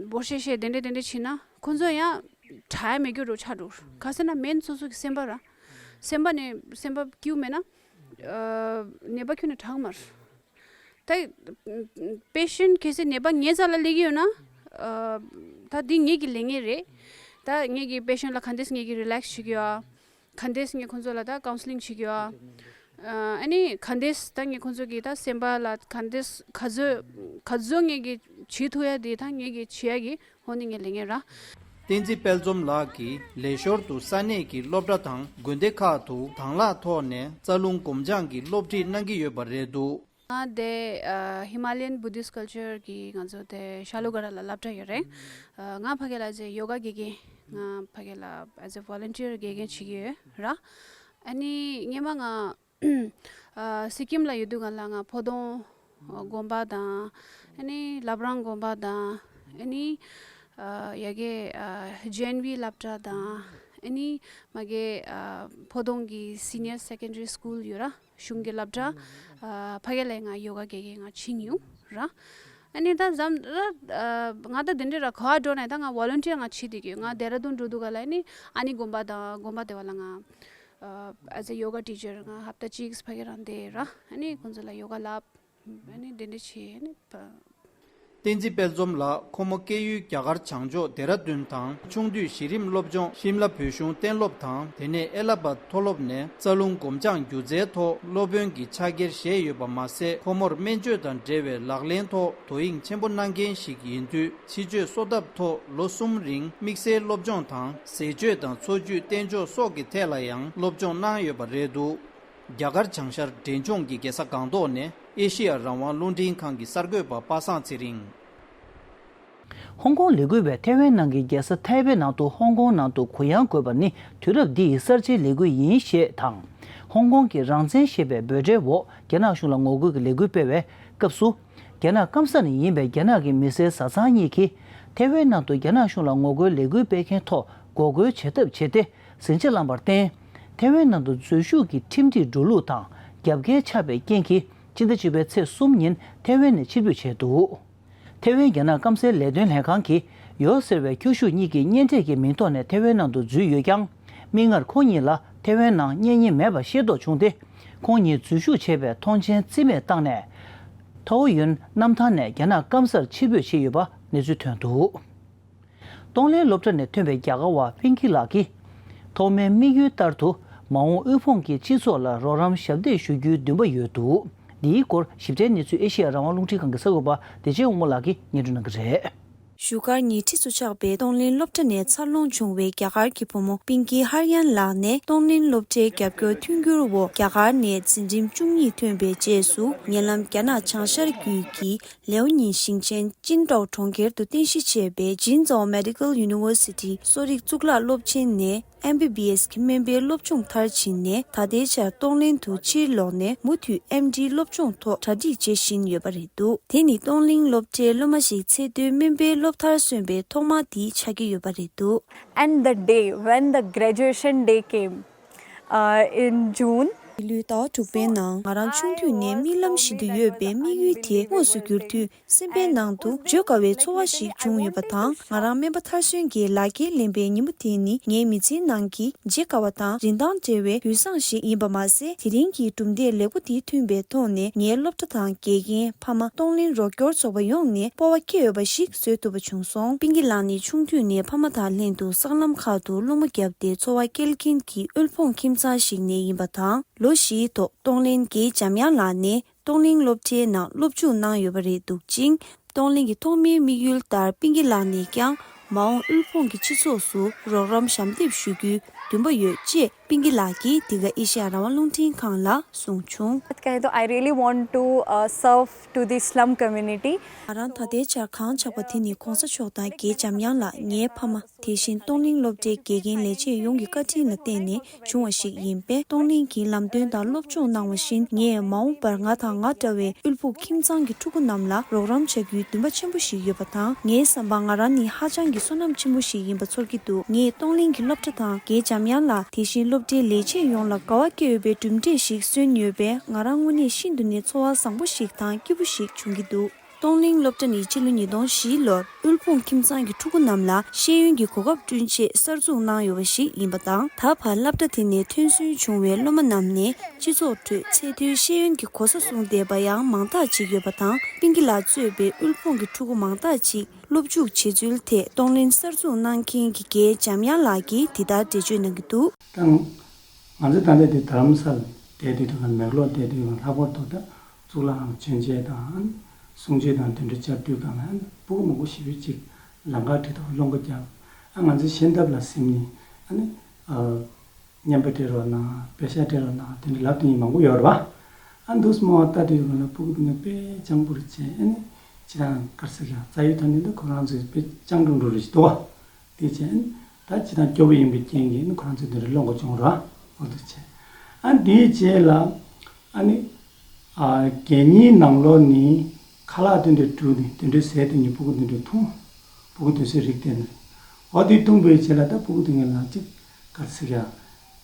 འབོ་ཤེས་ཤེས་དེ་འདྲས་དེ་འདྲས་བྱས་ན་ཁོ་ཚོ་ཡང་དྲག་ཡ་མེད་རྒྱུ་རུ་ཆགས་འགྲོ། ག་ཟེར་ན་སྨན་སོ་སོ་གི་སེམས་པ་ར། སེམས་པ་ནས་སེམས་པ་སྐྱིད་མེད་ན་ཨ་ནད་པ་ཁྱོན་ནས་དྲག་མ་རེད། ད་པེ་ཤེན་གལ་སྲིད་ནད་པ་ངའི་རྩ་ལ་སླེབས་ཀྱི་ཡོད་ན། ཨ་ད་འདི་ངེད་ཀྱི་ལས་འགན་རེད། ད་ངེད་ཀྱིས་པེ་ཤེན་ལ་ག་འདྲས་ངེད་ཀྱིས་རི་ལེགས་བྱེད་ཀྱི་ཡོད། ག་འདྲས་ངས་ཁོང་ཚོ་ལ་ད་ཀའུན་སི་ལིང་བྱེད་ཀྱི་ཡོད། ཨ་ནི་ག་འདྲས་ད་ངས་ཁོང་ཚོ་གི་ད་སེམས་པ་ལ་ག་འདྲས་ག་ཚོད་ག་ཚོད་ངས་ཀྱིས་བྱེད་ཐུབ་ཡ་དེ་ད་ངས་ཀྱིས་བྱེད་ཡ་གི་འོ་ནི་ངའི་ལས་འགན་ར། བསྟན་འཛིན་དཔལ་འཛོམས་ལགས་ཀྱིས་ལས་ཞོར་དུ་ས་གནས་ཀྱི་སློབ་གྲྭ་དང་དགོན་སྡེ་ཁག་ཏུ་དང་བླངས་ཐོག་ནས་རྩ་རླུང་སྒོམ་སྦྱང་གི་སློབ་ཁྲིད་གནང་གི་ཡོད་པ་རེད་འདུག། ང་དེ་ཨ་ཧི་མ་ལ་ཡན་བུ་དིསྟ་ཀལ་ཅར་གི་ང་ཚོ་དེ་ཤ་ལུ་ག་ར་ལ་སློབ་གྲྭ་ཡོད་རེད། ཨ་ང་ཕ་གི་ལ་ཅེ་ཡོ་ག་དགེ་རྒན། ང་ཕ་གི་ལ་as a volunteer དགེ་རྒན་བྱེད་ཀྱི་ཡོད་ར། ཨ་ནི་སྔོན་མ་ང་ཨ་སི་ཀིམ་ལ་ཡོད་དུས་སྒང་ལ་ང་ཕོ་དོང་དགོན་པ་དང་། ཨ་ནི་བླ་བྲང་དགོན་པ་དང་། ཨ་ནི་ཨ་ཡ་གི་ཨ་ཇེ་ཨེན་ཝི་སློབ་གྲྭ་དང་། ཨ་ནི་མ་གི་ཨ་ཕོ་དོང་གི་སི་ནི་ཡར་སེ་ཀན་ཌ་རི་སི་ཀུལ་ཡོད་ར། གཞུང་གི་སློབ་གྲྭ། ཨ་ཕ་གི་ལ་ང་ཡོ་ག་དགེ་རྒན་ང་ཕྱིན་ཡོང་ར། ཨ་ནི་ད་འཛམ་ད་ང་ད་དེ་འདྲ་ར་ག་བ་འགྲོ་ནས་ད་ང་ཝོ་ལན་ཊི་ཡར་ང་བྱེད་བསྡད་ཀྱི་ཡོད། ང་ལྡེ་ར་ལྡུན་འགྲོ་དུས་ག་ལ་ཨ་ནི་ཨ་ནི་དགོན་པ་དང་དགོན་པ་དེ་བ་ལ་ང་ཨ་ཟེ་ཡོ་ག་ཊི་ཅར་ང་ཧབ་ཏ་གཅིག་ཕ་གི་རང་བསྡད་ར། ཨ་ནི་ཁོང་ཚོ་ལ་ཡོ་ག་བསླབ། ཨ་ནི་དེ་འདྲ་བྱས་ཨ་ནི་བ། བསྟན་འཛིན་དཔལ་འཛོམས་ལགས་ཁོ་མོ་སྐྱེས་ཡུལ་རྒྱ་གར་བྱང་ཕྱོགས་ལྡེ་ར་ལྡུན་དང་། ཆུང་དུས་གཞི་རིམ་སློབ་སྦྱོང་ཤིམ་ལ་བོད་གཞུང་གཏན་སློབ་དང་། དེ་ནས་ཨེ་ལ་ཧ་བཱད་མཐོ་སློབ་ནས་རྩ་རླུང་སྒོམ་སྦྱང་སྒྱུ་རྩལ་ཐོག་སློབ་དཔོན་གྱི་ཕྱག་འཁྱེར་བཞེས་ཡོད་པ་མ་ཟད། ཁོ་མོར་སྨན་བཅོས་དང་འབྲེལ་བའི་ལག་ལེན་ཐོག་དོ་དབྱིངས་ཆེན་པོ་གནང་མཁན་ཞིག་ཡིན་དུས། ཕྱི་བཅོས་གསོ་ཐབས་ཐོག་ལོ་གསུམ་རིང་དམིགས་བསལ་སློབ་སྦྱོང་དང་། ཟས་སྤྱོད་དང་འཚོ་བཅུད་བསྟེན་ཕྱོགས་སོགས་ཀྱི་ཐད་ལ་ཡང་སློབ་སྦྱོང་གནང་ཡོད་པ་རེད་འདུག་རྒྱ་གར་བྱང་ཤར་འབྲས་ལྗོངས་ཀྱི་རྒྱལ་ས་སྒང་ཏོག་ནས་ཨེ་ཤེ་ཡ་རང་དབང་རླུང་འཕྲིན་ཁང་གི་གསར་འགོད་པ་པ་སངས་ཚེ་རིང་། ཧོང་ཀོང་ལས་འགུལ་བས་ཐའེ་ཝན་ནང་གི་རྒྱལ་ས་ཐའེ་པེ་ནང་དུ་ཧོང་ཀོང་ནང་དུ་གུ་ཡངས་དགོས་པ་ནི་དུས་རབས་འདི་ཡི་གསར་བརྗེའི་ལས་འགུལ་ཡིན་ཞེས་དང་། ཧོང་ཀོང་གི་རང་བཙན་ཞེས་པའི་འབོད་སྒྲའི་འོག་རྒྱ་ནག་གཞུང་ལ་ངོ་རྒོལ་གྱི་ལས་འགུལ་སྤེལ་བའི་སྐབས་སུ། རྒྱ་ནག་སྐམ་ས་ནས་ཡིན་པའི་རྒྱ་ནག་གི་མི་སེར་བཟའ་ཚང་གཉིས་ཀྱིས་ཐའེ་ཝན་ནང་དུ་རྒྱ་ནག་གཞུང་ལ་ངོ་རྒོལ་ལས་འགུལ་སྤེལ་མཁན་ཐོག་འགོག་རྒོལ་བྱེད་ཐབས་བྱས་ཏེ་ཟིང་ཆ་བསླངས་པར་བརྟེན། ཐའེ་ཝན་ནང་དུ་འཛུལ་ཞུགས་ཀྱི་ཁྲིམས་སྒྲིག་འགྲོ་ལུགས་དང་རྒྱབ་འགལ་ཆགས་པའི་རྐྱེན་གྱིས། སྤྱི་ཟླ་བཅུ་པའི་ཚེས་གསུམ་ཉིན་ཐའེ་ཝན་ནས་ཕྱིར་འབུད་བྱས་འདུག་ཐའེ་ཝན་རྒྱ་ནག་སྐམ་སའི་ལས་དོན་ལྷན་ཁང་གིས་ཡོ་ཟེར་བའི་ཁྱོ་ཤུག་གཉིས་ཀྱི་གཉེན་འཕྲད་ཀྱི་མིང་ཐོག་ནས་ཐའེ་ཝན་ནང་དུ་འཛུལ་ཡོད་ཀྱང་། མིག་སྔར་ཁོང་གཉིས་ལ་ཐའེ་ཝན་ནང་གཉེན་ཉེ་མེད་པ་ཤེས་རྟོགས་བྱུང་སྟེ། ཁོང་གཉིས་འཛུལ་ཞུགས་བྱས་པའི་མཐོང་མཆན་རྩིས་མེད་བཏང་ནས། ཐའོ་ཡོན་གནམ་ཐང་ནས་རྒྱ་ནག་སྐམ་སར་ཕྱིར་འབུད་བྱས་ཡོད་པ་གནས་ཚུལ་ཐོན་འདུག་ཏོང་ལེན་སློབ་གྲྭ་ནས་ཐོན་པའི་རྒྱ་གར་བ་པིང་ཀི་ལགས་ཀྱིས། ཐོག་མའི་དམིགས་ཡུལ་ལྟར་དུ་མ་འོངས་དབུལ་ཕོངས་ཀྱི་སྤྱི་ཚོགས་ལ་རོགས་རམ་ཞབས་འདེགས་ཞུ་རྒྱུའི་འདུན་པ་ཡོད་འདུག་འདིའི་སྐོར་ཞིབ་ཕྲའི་གནས་ཚུལ་ཨེ་ཤེ་ཡ་རང་དབང་རླུང་འཕྲིན་ཁང་གི་གསར་འགོད་པ་བདེ་ཆེན་དབང་མོ་ལགས་ཀྱིས་སྙན་སྒྲོན་གནང་གི་རེད། བཞུགས་སྒར་ཉེ་འཁྲིས་སུ་ཆགས་པའི་ཏོང་ལེན་སློབ་གྲྭ་ནས་འཚར་ལོངས་བྱུང་བའི་རྒྱ་གར་གྱི་བུ་མོ་པིང་ཀི་ཧར་ཡན་ལགས་ནས་ཏོང་ལེན་སློབ་གྲྭའི་རྒྱབ་སྐྱོར་མཐུན་འགྱུར་འོག་རྒྱ་གར་ནས་འཛིན་རིམ་བཅུ་གཉིས་ཐོན་པའི་རྗེས་སུ་ཉེ་ལམ་རྒྱ་ནག་བྱང་ཤར་རྒྱུད་ཀྱི་ལེའོ་ཉིན་ཞིང་ཆེན་ཅིན་ཀྲོའུ་གྲོང་ཁྱེར་དུ་རྟེན་གཞི་བྱས་པའི་ཅིན་ཙའོ་མེ་ཌི་ཀལ་ཡུ་ནི་ཝར་སི་ཊི་གསོ་རིག་གཙུག་ལག་སློབ་ཆེན་ནས་ཨེམ་བི་བི་ཨེས་ཀྱི་སྨན་པའི་སློབ་སྦྱོང་མཐར་ཕྱིན་ནས། ད་ལྟའི་ཆར་ཏོང་ལེན་དུ་ཕྱིར་ལོག་ནས་མུ་མཐུད་ཨེམ་ཌི་སློབ་སྦྱོང་ཐོག་གྲ་སྒྲིག་བྱེད་བཞིན་ཡོད་པ་རེད་འདུག་དེ་ནི་ཏོང་ལེན་སློབ་གྲྭའི་སློབ་མ་ཞིག་ཚད་མཐོའི་སྨན་པའི་སློབ་མཐར་སོན་པའི་ཐོག་མ་དེ་ཆགས་ཀྱི་ཡོད་པ་རེད་འདུག And the day when the graduation day came, uh, in June, ལོའི་ཟླ་བ་དྲུག་པའི་ནང་ང་རང་ཆུང་དུས་ནས་རྨི་ལམ་བཞིན་དུ་ཡོད་པའི་དམིགས་ཡུལ་དེ་དངོས་སུ་གྱུར་དུས། སེམས་པའི་ནང་དུ་བརྗོད་དཀའ་བའི་ཚོར་བ་ཞིག་བྱུང་ཡོད་པ་དང་། ང་རང་སྨན་པ་མཐར་སོན་གྱི་ལག་འཁྱེར་ལེན་པའི་ཉིན་མོ་དེ་ནི་ངའི་མི་ཚེའི་ནང་གི་བརྗེད་དཀའ་བ་དང་རིན་ཐང་བྲལ་བའི་དུས་བཟང་ཞིག་ཡིན་པ་མ་ཟད། དེ་རིང་གི་གྲུབ་འབྲས་ལེགས་པོ་དེ་ཐོན་པའི་ཐོག་ནས། ངའི་སློབ་གྲྭ་དང་དགེ་རྒན། ཕ་མ། ཏོང་ལེན་རོགས་སྐྱོར་ཚོགས་པ་ཡོངས་ནས་སྤོབས་པ་སྐྱེ་འོས་པ་ཞིག་བཟོ་ཐུབ་པ་བྱུང་སོང་། པིང་ཀི་ལགས་ནི་ཆུང་དུས་ནས་ཕ་མ་དང་ལྷན་དུ་སྲང་ལམ་ཁག་ཏུ་སློང་མོ་བརྒྱབ་སྟེ་འཚོ་བ་སྐྱེལ་མཁན་གྱི་དབུལ་ཕོངས་ཁྱིམ་ཚང་ཞིག་ནས་ཡིན་པ་དང་། ལོ་བཞིའི་ཐོག་ཏོང་ལེན་དགེ་འཇམ་དབྱངས་ལགས་ནས། ཏོང་ལེན་སློབ་གྲྭའི་ནང་སློབ་སྦྱོང་གནང་ཡོད་པ་རེད་འདུག་ཅིང་། ཏོང་ལེན་གྱི་ཐོག་མའི་དམིགས་ཡུལ་ལྟར་པིང་ཀི་ལགས་ནས་ཀྱང་མ་འོངས་དབུལ་ཕོངས་ཀྱི་སྤྱི་ཚོགས་སུ་རོགས་རམ་ཞབས་འདེགས་ཞུ་རྒྱུའི་འདུན་པ་ཡོད་ཅེས་པིང་ཀི་ལགས་ཀྱིས་འདི་ག་ཨེ་ཤེ་ཡ་རང་དབང་རླུང་འཕྲིན་ཁང་ལ་གསུངས་བྱུང་། कहें तो I really want to, uh, serve to the slum community. ང་རང་ད་ལྟའི་ཆར་གང་ཆགས་པ་དེ་ནི་གོང་ས་མཆོག་དང་དགེ་འཇམ་དབྱངས་ལགས། ངའི་ཕ་མ། དེ་བཞིན་ཏོང་ལེན་སློབ་གྲྭའི་དགེ་རྒན་ལས་བྱེད་ཡོངས་ཀྱི་བཀའ་དྲིན་ལ་བརྟེན་ནས་བྱུང་བ་ཞིག་ཡིན་པས། ཏོང་ལེན་གྱི་ལམ་སྟོན་དང་སློབ་སྦྱོང་གནང་བ་བཞིན། ངས་མ་འོངས་པར་ང་དང་ང་འདྲ་བའི་དབུལ་ཕོངས་ཁྱིམ་ཚང་གི་ཕྲུ་གུ་རྣམས་ལ་རོགས་རམ་བྱ་རྒྱུའི་འདུན་པ་ཆེན་པོ་ཞིག་ཡོད་པ་དང་། ངའི་བསམ་པར་ང་རང་ནི་ཧ་ཅང་གི་བསོད་ནམས་ཆེན་པོ་ཞིག་ཡིན་པ་ཚོར་གྱི་འདུག་ངས་ཏོང་ལེན་གྱི་སློབ་གྲྭ་དང་དགེ་འཇམ་དབྱངས་ལགས། དེ་བཞིན་སློབ་གྲྭའི་ལས་བྱེད་ཡོངས་ལ་དགའ་བ་སྐྱེ་འོས་པའི་གྲུབ་འབྲས་ཤིག་སོན་ཡོད་པས། ང་རང་དངོས་གནས་ཤིན་ཏུ་ནས་ཚོར་བ་བཟང་པོ་ཞིག་དང་སྐྱིད་པོ་ཞིག་བྱུང་གི་འདུག་ཏོང་ལེན་སློབ་གྲྭ་ནི་ཕྱི་ལོ་ཉིས་སྟོང་བཞི་ལོར་དབུལ་ཕོངས་ཁྱིམ་ཚང་གི་ཕྲུ་གུ་རྣམས་ལ་ཤེས་ཡོན་གྱི་གོ་སྐབས་བསྐྲུན་ཆེད་གསར་འཛུགས་གནང་ཡོད་པ་ཞིག་ཡིན་པ་དང་། ད་བར་སློབ་གྲྭ་དེ་ནས་ཐོན་སོན་བྱུང་བའི་སློབ་མ་རྣམས་ནས་སྤྱི་ཚོགས་ཁྲོད་ཚད་མཐོའི་ཤེས་ཡོན་གྱི་གོ་ས་བཟུང་བསྡད་པ་ཡང་མང་དག་ཅིག་ཡོད་པ་དང་། པིང་ཀི་ལགས་གཙོས་པའི་དབུལ་ཕོངས་ཀྱི་ཕྲུ་གུ་མང་དག་ཅིག་སློབ་འཇུག་བྱེད་ཚུལ་ཐད་ཏོང་ལེན་གསར་འཛུགས་གནང་མཁན་གྱི་རྒན་འཇམ་དབྱངས་ལགས་ཀྱིས་འདི་ལྟར་འགྲེལ་བརྗོད་གནང་གི་འདུག་ད་ང་ཚོ་ད་ལྟ་འདི་རྡ་རམ་ས་ལ་བསྡད་དུས་དང་མེག་ལོར་བསྡད་དུས་ལྷག་པར་དུ་ད། གཙུག་ལག་ཁང་མཆོད་མཇལ་དང་། གསུང་ཆོས་དང་དེ་འདྲ་བཅར་དུས་སྒང་ལ་ཕྲུ་གུ་མང་པོ་ཞེ་པོ་ཅིག་ལམ་ཁ་དེ་དང་སློང་མཁོ་རྒྱག་ཨ་ང་ཚོའི་ཤེས་ཐབས་ལ་སེམས་ནས་ཨ་ནི་ཨ་རྔན་པ་སྤྲད་རོགས་གནང་། པེ་ཤག་སྤྲད་རོགས་གནང་དེ་འདྲ་ལབ་དེ་མང་པོ་ཡོད་རེད་པ། ཨ་འདུག་སེ་མོ་ལྟ་དུས་སྒང་ལ་ཕྲུ་གུ་དེ་ཚོ་དཔེ་སྤྱང་པོ་རེད་བྱས། ཨ་ནི་ཅི་དང་ག་རེ་ཟེར་ཡ་རྩ་བའི་ཐོག་ནས་འདི་ཁོ་རང་ཚོ་དཔེ་སྤྱང་གྲུང་གྲུང་རེད་ཅེས་འདུག་པ། དེ་བྱས་ད་ཅི་དང་སྐྱོ་པོ་ཡིན་པའི་རྐྱེན་གྱིས་ཁོ་རང་ཚོས་དེ་འདྲ་སློང་དགོས་བྱུང་ར། འོ་དེ་བྱས། ཨ་དེའི་རྗེས་ལ་ཨ་ནི་ཨ་གད་སྙིགས་ནང་ལོགས་ནས་ཁ་ལག་དེ་འདྲ་བཀྲུས་ནས་དེ་འདྲ་ཟས་དེ་ཉིད་ཕྲུ་གུ་དེ་འདྲ་འཐུང་། ཕྲུ་གུ་དེ་ཚོའི་རིགས་དེ་འདྲ། འོ་དེ་འཐུང་པའི་རྗེས་ལ་ད་ཕྲུ་གུ་དེ་ངས་ལ་ཅིག་ག་རེ་ཟེར་ཡ།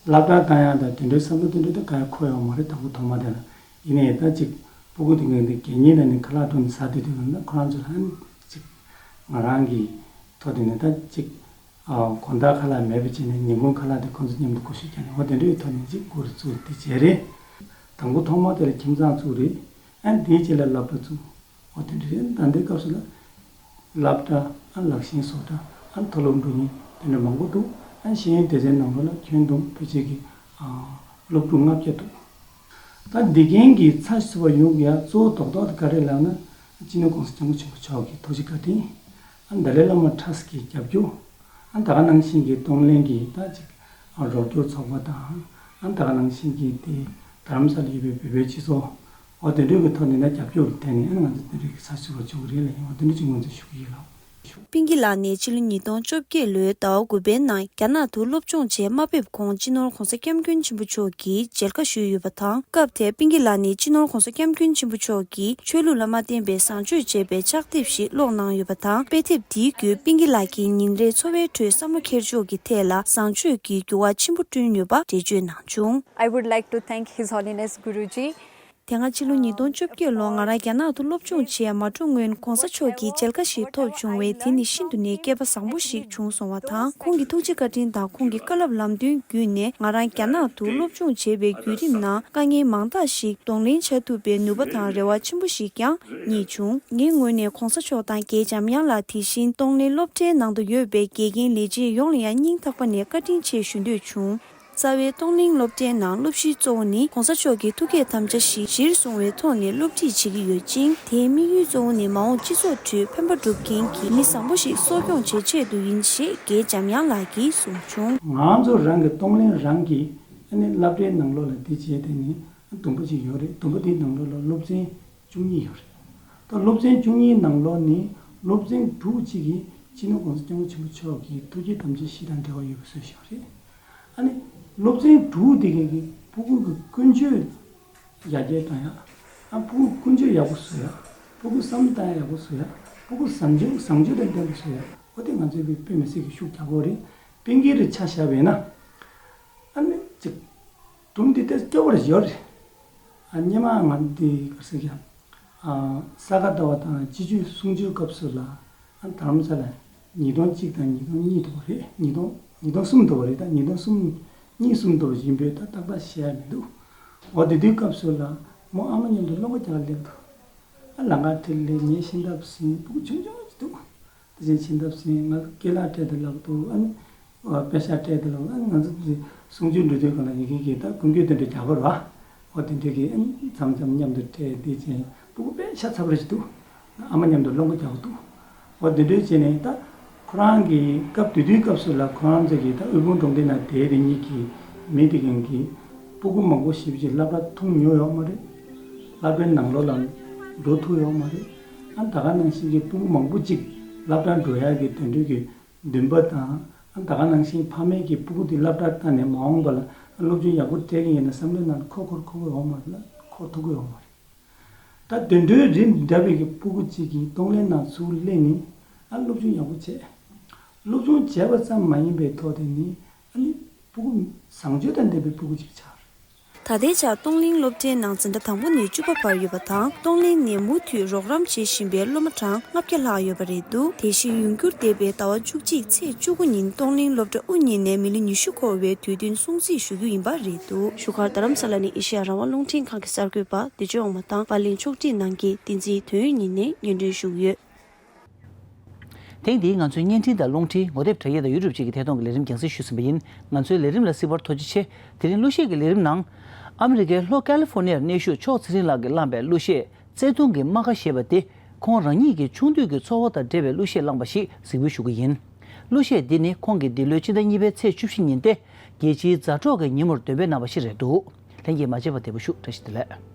སློབ་གྲྭ་བཏང་ཡ་ད་དེ་འདྲའི་བསམ་བློ་དེ་འདྲ་ད་ག་ཡ་འཁོར་ཡོད་མ་རེད། དང་པོ་ཐོག་མ་དེ་ལ་ཡིན་ནའི་ད་ཅིག་ཕྲུ་གུ་དེ་ག་དེ་གད་སྙིགས་ལ་ནི་ཁ་ལག་སྤྲོད་ནས་ཟ་དུས་དེ་ན་ཁོ་རང་ཚོ་ལ་ཨ་ནི་ཅིག་ང་རང་གི་ཐོག་དེ་ནས་ད་ཅིག་ཨ་དགོང་དག་ཁ་ལག་མེད་པ་བྱས་ནས་ཉིན་གུང་ཁ་ལག་དེ་ཁོང་ཚོ་མཉམ་དུ་གོ་ཤུགས་རྒྱག་ནས་འོ་དེ་འདྲའི་ཐོག་ནས་ཅིག་གུ་རུ་བཙུགས་དེ་བྱས་རེད། དང་པོ་ཐོག་མ་དེ་ལ་ཁྱིམ་ཚང་བཙུགས་རེད། ཨ་ནི་དེའི་རྗེས་ལ་སློབ་གྲྭ་བཙུགས། འོ་དེ་འདྲ་རེད། ད་ལྟའི་སྐབས་སུ་ལ་སློབ་གྲྭ་ཨ་ལག་ཤེས་བཟོ་གྲྭ་ཨ་མཐོ་སློབ་འགྲོ་མཁན་དེ་འདྲ་མང་པོ་འདུག་ཨ་ཤེས་ཡོན་སྡེ་ཚན་ནང་ལོགས་ལ་ཁྱོན་བསྡོམས་ཕལ་ཆེར་གྱི་ཨ་སློབ་ཕྲུག་ལྔ་བརྒྱ་འདུག་ད་འདི་གན་གྱི་ཚ་ཞིབ་པ་ཡོང་གི་ཡ་གཙོ་བོ་རྡོག་རྡོག་དེ་ག་རེ་ལབ་ན། སྤྱི་ནོར་༸གོང་ས་༸སྐྱབས་མགོན་ཆེན་པོ་མཆོག་གི་ཐུགས་རྗེ་བཀའ་དྲིན། ཨ་ཏཱ་ལའི་བླ་མ་ཊ་སི་གི་རྒྱབ་སྐྱོར། ཨ་ད་ག་ནང་བཞིན་གྱི་གཏོང་ལེན་གྱི་ད་ཅིག་ཨ་རོགས་སྐྱོར་ཚོགས་པ་དང་ཨ་ད་ག་ནང་བཞིན་གྱི་དེ་རྡ་རམ་ས་ལ་ཡོད་པའི་བོད་པའི་སྤྱི་ཚོགས། འོ་དེ་འདྲ་གི་ཐོག་ནས་ན་རྒྱབ་སྐྱོར་གྱི་ཐད་ནས་ཨ་ང་ཚོ་དེ་འདྲ་གི་ས་ཞིབ་པ་བྱུང་གི་རེད་ལ། ཡིན་འོ་དེ་འདྲ་ཅིག་ངོས་འཛིན་ཞུ་གི་ཡིན་ལགས། པིང་ཀི་ལགས་ནི་ཕྱི་ལོ་ཉིས་སྟོང་བཅོ་བརྒྱད་ལོའི་ཟླ་བ་དགུ་པའི་ནང་རྒྱ་ནག་ཏུ་སློབ་སྦྱོང་བྱས་མ་ཕེབས་གོང་སྤྱི་ནོར་༸གོང་ས་༸སྐྱབས་མགོན་ཆེན་པོ་མཆོག་གིས་མཇལ་ཁ་ཞུས་ཡོད་པ་དང་། སྐབས་དེར་པིང་ཀི་ལགས་ནི་སྤྱི་ནོར་༸གོང་ས་༸སྐྱབས་མགོན་ཆེན་པོ་མཆོག་གིས་ཆོས་ལུགས་ལ་མ་བརྟེན་པའི་བཟང་སྤྱོད་ཅེས་པའི་ཕྱག་དེབ་ཞིག་ཀློག་གནང་ཡོད་པ་དང་། དཔེ་དེབ་འདིའི་བརྒྱུད་པིང་ཀི་ལགས་ཀྱིས་ཉིན་རེའི་འཚོ་བའི་ཁྲོད་བསམ་བློ་འཁྱེར་ཕྱོགས་ཀྱི་ཐད་ལ་བཟང་སྤྱོད་ཀྱི་འགྱུར་བ་ཆེན་པོ་བསྐྲུན་ཡོད་པ་འགྲེལ་བརྗོད་གནང་བྱུང་། I would like to thank His Holiness Guruji དེ་སྔ་ཕྱི་ལོ་ཉིས་སྟོང་བཅོ་བརྒྱད་ལོར་ང་རང་རྒྱ་ནག་ཏུ་སློབ་སྦྱོང་བྱས་མ་འགྲོ་སྔོན་༸གོང་ས་མཆོག་གི་མཇལ་ཁ་ཞིག་ཐོབ་བྱུང་བས། དེ་ནི་ཤིན་ཏུ་ནས་སྐལ་པ་བཟང་པོ་ཞིག་བྱུང་སོང་བ་དང་། ཁོང་གི་ཐུགས་རྗེ་བཀའ་དྲིན་དང་ཁོང་གི་བཀའ་སློབ་ལམ་སྟོན་བརྒྱུད་ནས་ང་རང་རྒྱ་ནག་ཏུ་སློབ་སྦྱོང་བྱེད་པའི་བརྒྱུད་རིམ་ནང་དཀའ་ངལ་མང་དག་ཞིག་གདོང་ལེན་བྱ་ཐུབ་པའི་ནུས་པ་དང་རེ་བ་ཆེན་པོ་ཞིག་ཀྱང་རྙེད་བྱུང་། ངའི་ངོས་ནས་༸གོང་ས་མཆོག་དང་རྒན་འཇམ་དབྱངས་ལགས། དེ་བཞིན་གཏོང་ལེན་སློབ་གྲྭའི་ནང་དུ་ཡོད་པའི་དགེ་རྒན་ལས་བྱེད་ཡོངས་ལ་ཡང་སྙིང་ཐག་པ་ནས་བཀའ་དྲིན་ཆེ་ཞུ་འདོད་བྱུང་། རྩ་བའི་གཏོང་ལེན་སློབ་གྲྭའི་ནང་སློབ་གཞིའི་གཙོ་བོ་ནི་༸གོང་ས་མཆོག་གི་ཐུགས་བསྐྱེད་དམ་བཅའ་བཞི་གཞིར་བཟུང་བའི་ཐོག་ནས་སློབ་ཁྲིད་བྱེད་ཀྱི་ཡོད་ཅིང་། དེའི་དམིགས་ཡུལ་གཙོ་བོ་ནི་མ་འོངས་སྤྱི་ཚོགས་ཁྲོད་ཕན་པ་སྒྲུབ་མཁན་གྱི་མི་བཟང་པོ་ཞིག་གསོ་སྐྱོང་བྱེད་ཆེད་དུ་ཡིན་ཞེས་རྒན་འཇམ་དབྱངས་ལགས་ཀྱིས་གསུངས་བྱུང་། ང་ཚོ་རང་གི་གཏོང་ལེན་རང་གི་ཨ་ནི་སློབ་གྲྭའི་ནང་ལོགས་ལ་དེ་བྱས་དེ་ནི་དུམ་བུ་ཅིག་ཡོད་རེད། དུམ་བུ་དེའི་ནང་ལོགས་ལ་སློབ་ཚན་བཅུ་གཉིས་ཡོད་རེད། ད་སློབ་ཚན་བཅུ་གཉིས་ནང་ལོགས་ནས་སློབ་ཚན་དྲུག་ཅིག་གིས་སྤྱི་ནོར་༸གོང་ས་༸སྐྱབས་མགོན་ཆེན་པོ་མཆོག་གི་ཐུགས་བསྐྱེད་དམ་བཅའ་བཞི་དང་འབྲེལ་བ་ཡོད་པ་བཟོས་བཞག་རེད། ཨ་ནི་སློབ་ཚན་དྲུག་དེ་གའི་གི་ཕྲུ་གུ་གི་ཀུན་སྤྱོད་ཡར་རྒྱས་གཏོང་ཡ། ཨ་ཕྲུ་གུ་ཀུན་སྤྱོད་ཡག་པོ་བཟོ་ཡ། ཕྲུ་གུ་བསམ་བློ་བཏང་ཡ་ཡག་པོ་བཟོ་ཡ། ཕྲུ་གུ་བཟང་སྤྱོད་བཟང་སྤྱོད་དང་ལྡན་པ་བཟོ་ཡ། འོ་དེ་ང་ཚོའི་དཔེ་མི་སྲིད་ཀྱི་ཤུགས་རྒྱག་དགོས་རེད། པིང་ཀི་རེ་ཆ་བཞག་པ་ཡིན་ན། ཨ་ནི་ཅིག་དུམ་དེ་ཏོག་ཙམ་སྐྱོ་བོ་རེ་ཡོད་རེད། ཨ་སྔོན་མ་ང་འདི་ག་རེ་ཟེར་གྱི་ཡ། ཨ་ས་ག་ཟླ་བ་དང་སྤྱི་སྤྱོད་གསུང་ཆོས་སྐབས་སུ་ལ་ཨ་དྷ་རམ་ས་ལ་ཉིས་སྟོང་གཅིག་དང་ཉིས་སྟོང་གཉིས་འདུག་པ་རེད། ཉིས་སྟོང་ཉིས་སྟོང་གསུམ་འདུག་པ་རེད། ད་ཉིས་སྟོང་གསུམ་གཉིས་གསུམ་འདུག་པ་ཡིན་པས་ད་ཏག་ཏག་བཤད་ཡ་མི་འདུག་འོ་དེ་དུས་སྐབས་སུ་ལ་མོ་ཨ་མ་མཉམ་དུ་སློབ་གྲྭ་རྒྱག་སླེབས་འདུག་ཨ་ལམ་ཁ་ཁྲིད་སླེབས། ངའི་ཤིང་ཏོག་ཟིན། ཕྲུ་གུ་ཆུང་ཆུང་ཅིག་འདུག་དེ་བཞིན་ཕྱིན་ཐབས་ཟིན་ང་སྐེ་ལག་སྤྲད་དེ་ལག་ཏུ་ཨ་ནི་པེ་ཤག་སྤྲད་དེ་ལག་ཨ་ནི་ང་ཚོ་དེ་གསུང་ཆོས་འབྲི་དུས་གང་ལ་ཡི་གེ་གི་ད་ཀུན་སྐྱོད་དེ་འདྲ་རྒྱག་པ་རེད་བ། འོ་དེ་འདྲ་གི་ཨ་ནི་མཚམས་མཚམས་མཉམ་དུ་སྤྲད་དེ་བྱས་ཕྲུ་གུ་དཔེ་ཤ་ཚ་པོ་རེ་ཞིག་འདུག་ཨ་མ་མཉམ་དུ་སློབ་གྲྭ་རྒྱག་གི་འདུག་འོ་དེ་འདྲ་བྱས་ནས་ད་ཁོ་རང་གི་སྐབས་དེ་དུས་སྐབས་སུ་ལ་ཁོ་རང་ཚོ་གི་ད་དབུལ་ཕོངས་གྲོང་སྡེ་ནང་བསྡད་དེ་གཉིས་ཀྱི་མི་དེ་གང་གི་ཕྲུ་གུ་མང་པོ་ཞིག་ཅིག་སློབ་གྲྭ་ཐོན་མྱོང་ཡོད་མ་རེད། སློབ་གྲྭའི་ནང་ལོགས་ལ་འགྲོ་ཐུབ་ཡོད་མ་རེད། ཨ་ད་ག་ནང་བཞིན་གྱི་ཕྲུ་གུ་མང་པོ་ཅིག་སློབ་གྲྭ་འགྲོ་ཡག་གི་དེ་འདྲའི་གི་འདུན་པ་དང་ཨ་ད་ག་ནང་བཞིན་ཕ་མས་ཀྱི་ཕྲུ་གུ་དེ་སློབ་གྲྭར་བཏང་ནས་མ་འོངས་པ་ལ་སློབ་སྦྱོང་ཡག་པོ་སྤྲད་ཀྱི་ཡིན་ན་བསམ་བློའི་ནང་འཁོར་འཁོར་འཁོར་གི་ཡོད་མ་རེད་ལ་འཁོར་ཐུབ་ཀྱི་ཡོད་མ་རེད། ད་དེ་འདྲའི་རིགས་འདྲ་བའི་གི་ཕྲུ་གུ་གཅིག་གིས་གཏོང་ལེན་ནང་ཚུར་སླེབས་ནས་ཨ་སློབ་སྦྱོང་ཡག་པོ་བྱས། སློབ་སྦྱོང་བྱས་པ་ཙམ་མ་ཡིན་པའི་ཐོག་དེ་ནི་ཨ་ནི་ཕྲུ་གུ་བཟང་སྤྱོད་དང་ལྡན་པའི་ཕྲུ་གུ་གཅིག་ཆགས། ད་ལྟའི་ཆར་གཏོང་ལེན་སློབ་གྲྭའི་ནང་འཛིན་གྲྭ་དང་པོ་ནས་བཅུ་པ་བར་ཡོད་པ་དང་། གཏོང་ལེན་ནས་མུ་མཐུད་རོགས་རམ་བྱེད་བཞིན་པའི་སློབ་མ་གྲངས་ལྔ་བརྒྱ་ལྷག་ཡོད་པ་རེད་འདུག་དེ་བཞིན་ཡོང་རྒྱུར་འདས་པའི་ཟླ་བ་བཅུ་གཅིག་ཚེས་བཅུ་དགུ་ཉིན་གཏོང་ལེན་སློབ་གྲྭ་དབུ་བརྙེས་ནས་མི་ལོ་ཉི་ཤུ་འཁོར་བའི་དུས་སྟོན་སྲུང་བརྩི་ཞུ་རྒྱུ་ཡིན་པ་རེད་འདུག་བཞུགས་སྒར་རྡ་རམ་ས་ལ་ནས་ཨེ་ཤེ་ཡ་རང་དབང་རླུང་འཕྲིན་ཁང་གི་གསར་འགོད་པ་བདེ་སྐྱིད་དབང་མོ་དང་པར་ལེན་ཕྱོགས་སྒྲིག་གནང་མཁན་བསྟན་འཛིན་དོན་ཡོད་ཉིད་ནས་སྙན་སྒྲོན་ཞུ་གི་ཡོད། ཐེངས་འདིའི་ང་ཚོའི་བརྙན་འཕྲིན་དང་རླུང་འཕྲིན་ངོ་དེབ་དྲ་རྒྱ་དང་ཡུ་ཊུབ་བཅས་ཀྱི་ཐད་གཏོང་གི་ལས་རིམ་རྒྱང་སྲིང་ཞུས་ཟིན་པ་ཡིན། ང་ཚོའི་ལས་རིམ་ལ་གཟིགས་པར་ཐུགས་རྗེ་ཆེ། དེ་རིང་གླུ་གཞས་ཀྱི་ལས་རིམ་ནང་། ཨ་མི་རི་ཀའི་ལྷོ་ཀ་ལི་ཧྥོ་ནི་ཡར་གནས་བཞུགས་མཆོག་ཚེ་རིང་ལགས་ཀྱིས་བླངས་པའི་གླུ་གཞས་བརྩེ་དུང་གི་རྨ་ཁ་ཞེས་པ་སྟེ། ཁོང་རང་ཉིད་ཀྱི་ཆུང་དུས་ཀྱི་འཚོ་བ་དང་འབྲེལ་བའི་གླུ་གཞས་བླངས་པ་ཞིག་གཟིགས་འབུལ་ཞུ་གི་ཡིན། གླུ་གཞས་འདི་ནི་ཁོང་གིས་འདི་ལོའི་ཕྱི་ཟླ་གཉིས་པའི་ཚེས་བཅུ་བཞི་ཉིན་ཏེ། རྒྱལ་སྤྱིའི་མཛའ་གྲོགས་ཀྱི་ཉིན་མོར་འདོན་སྤེལ་གནང་བ་ཞིག་རེད་འདུག་ལྷན་རྒྱས་མ་མཇལ་བར་བདེ་པོ་བཞུགས། བཀྲ་ཤིས་བདེ་ལེགས།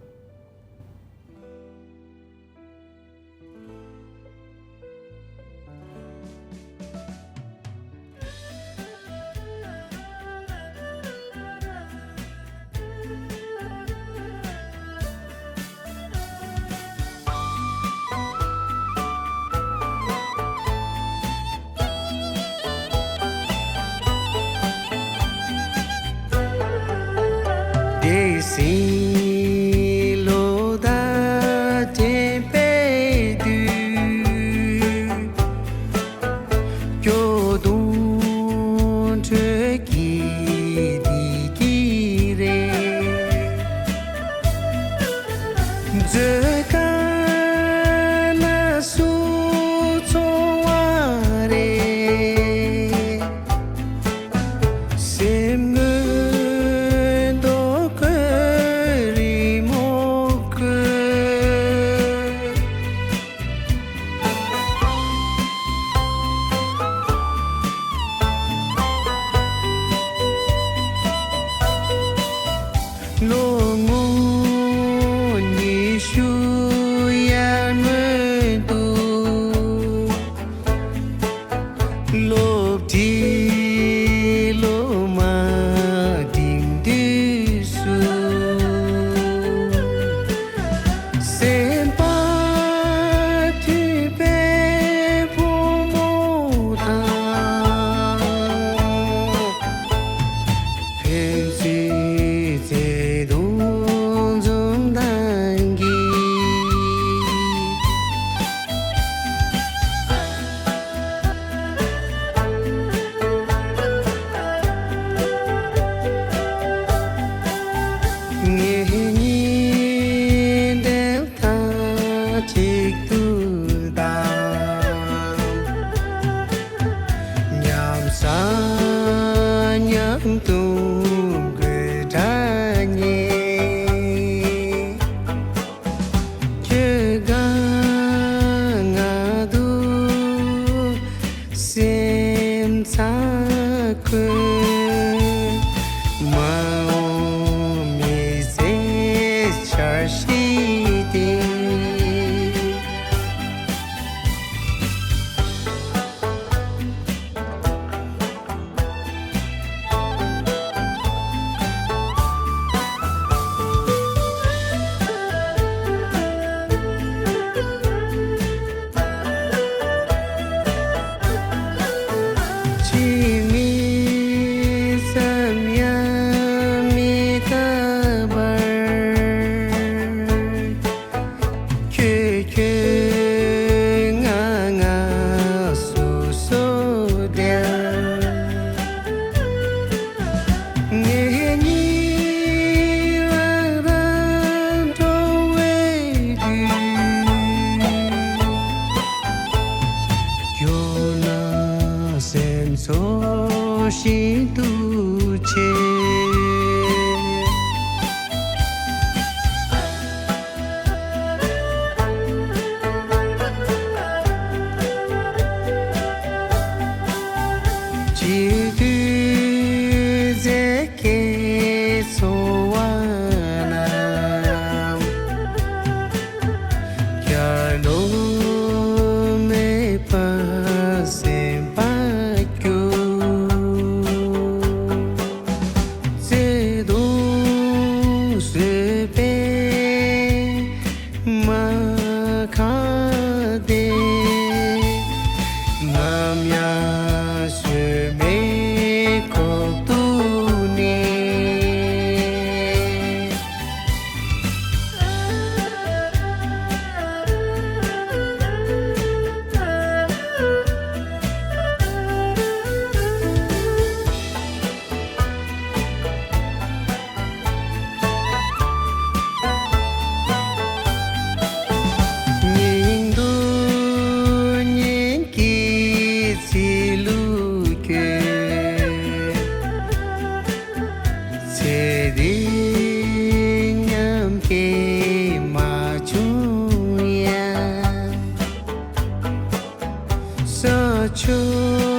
སློབ་གྲྭའི་སློབ་མ་འགྲིམ་དུས་སུ། སེམས་པ་མཐུན་པའི་བུ་མོ་དང་། ཕན་ཚུན་བརྩེ་དུང་འཛུམ་མདངས་ཀྱིས། ངེད་གཉིས་འབྲེལ་ཐག་གཅིག་ཏུ་བསྡམས། མཉམ་ཟ་མཉམ་འཐུང་དགོད་བྲོ་བརྙེས། ཁྱོད་དགའ་ང་སྡུག་སེམས་ཚ་ཁོད། མ་འོངས་མི་ཚེའི་འཆར་གཞི་དེ། ཕྱི་མིག་ཙམ་ཡང་མི་ལྟ་བར། ཁྱོད་ཁྱོད་ང་ང་སོ་སོར་འབྲལ། ངེད་གཉིས་རང་རང་འགྲོ་བའི་དུས། མགྱོགས་ན་སེམས་ཚོར་ཤིན་ཏུ་ཆེ། གཅིག་ཏུ་མཛེས་དགའི་འཚོ་བ་རྣམས། བསྐྱར་ལོག་མེད་པར་སེམས་པ་སྐྱོ། བརྩེ་དུང་བཟོས་པའི་རྨ་ཁ་དེ། ནམ་ཡང་བཟོད་མེད་ཁོག་ཏུ་གནས། སྙིང་སྡུག་ཉིད་ཀྱི་ཚིལ་ལུ་བསྐྱོད། ཚེ་འདི་མཉམ་སྐྱེལ་མ་བྱུང་ཡང་། ས་ཕྱོགས་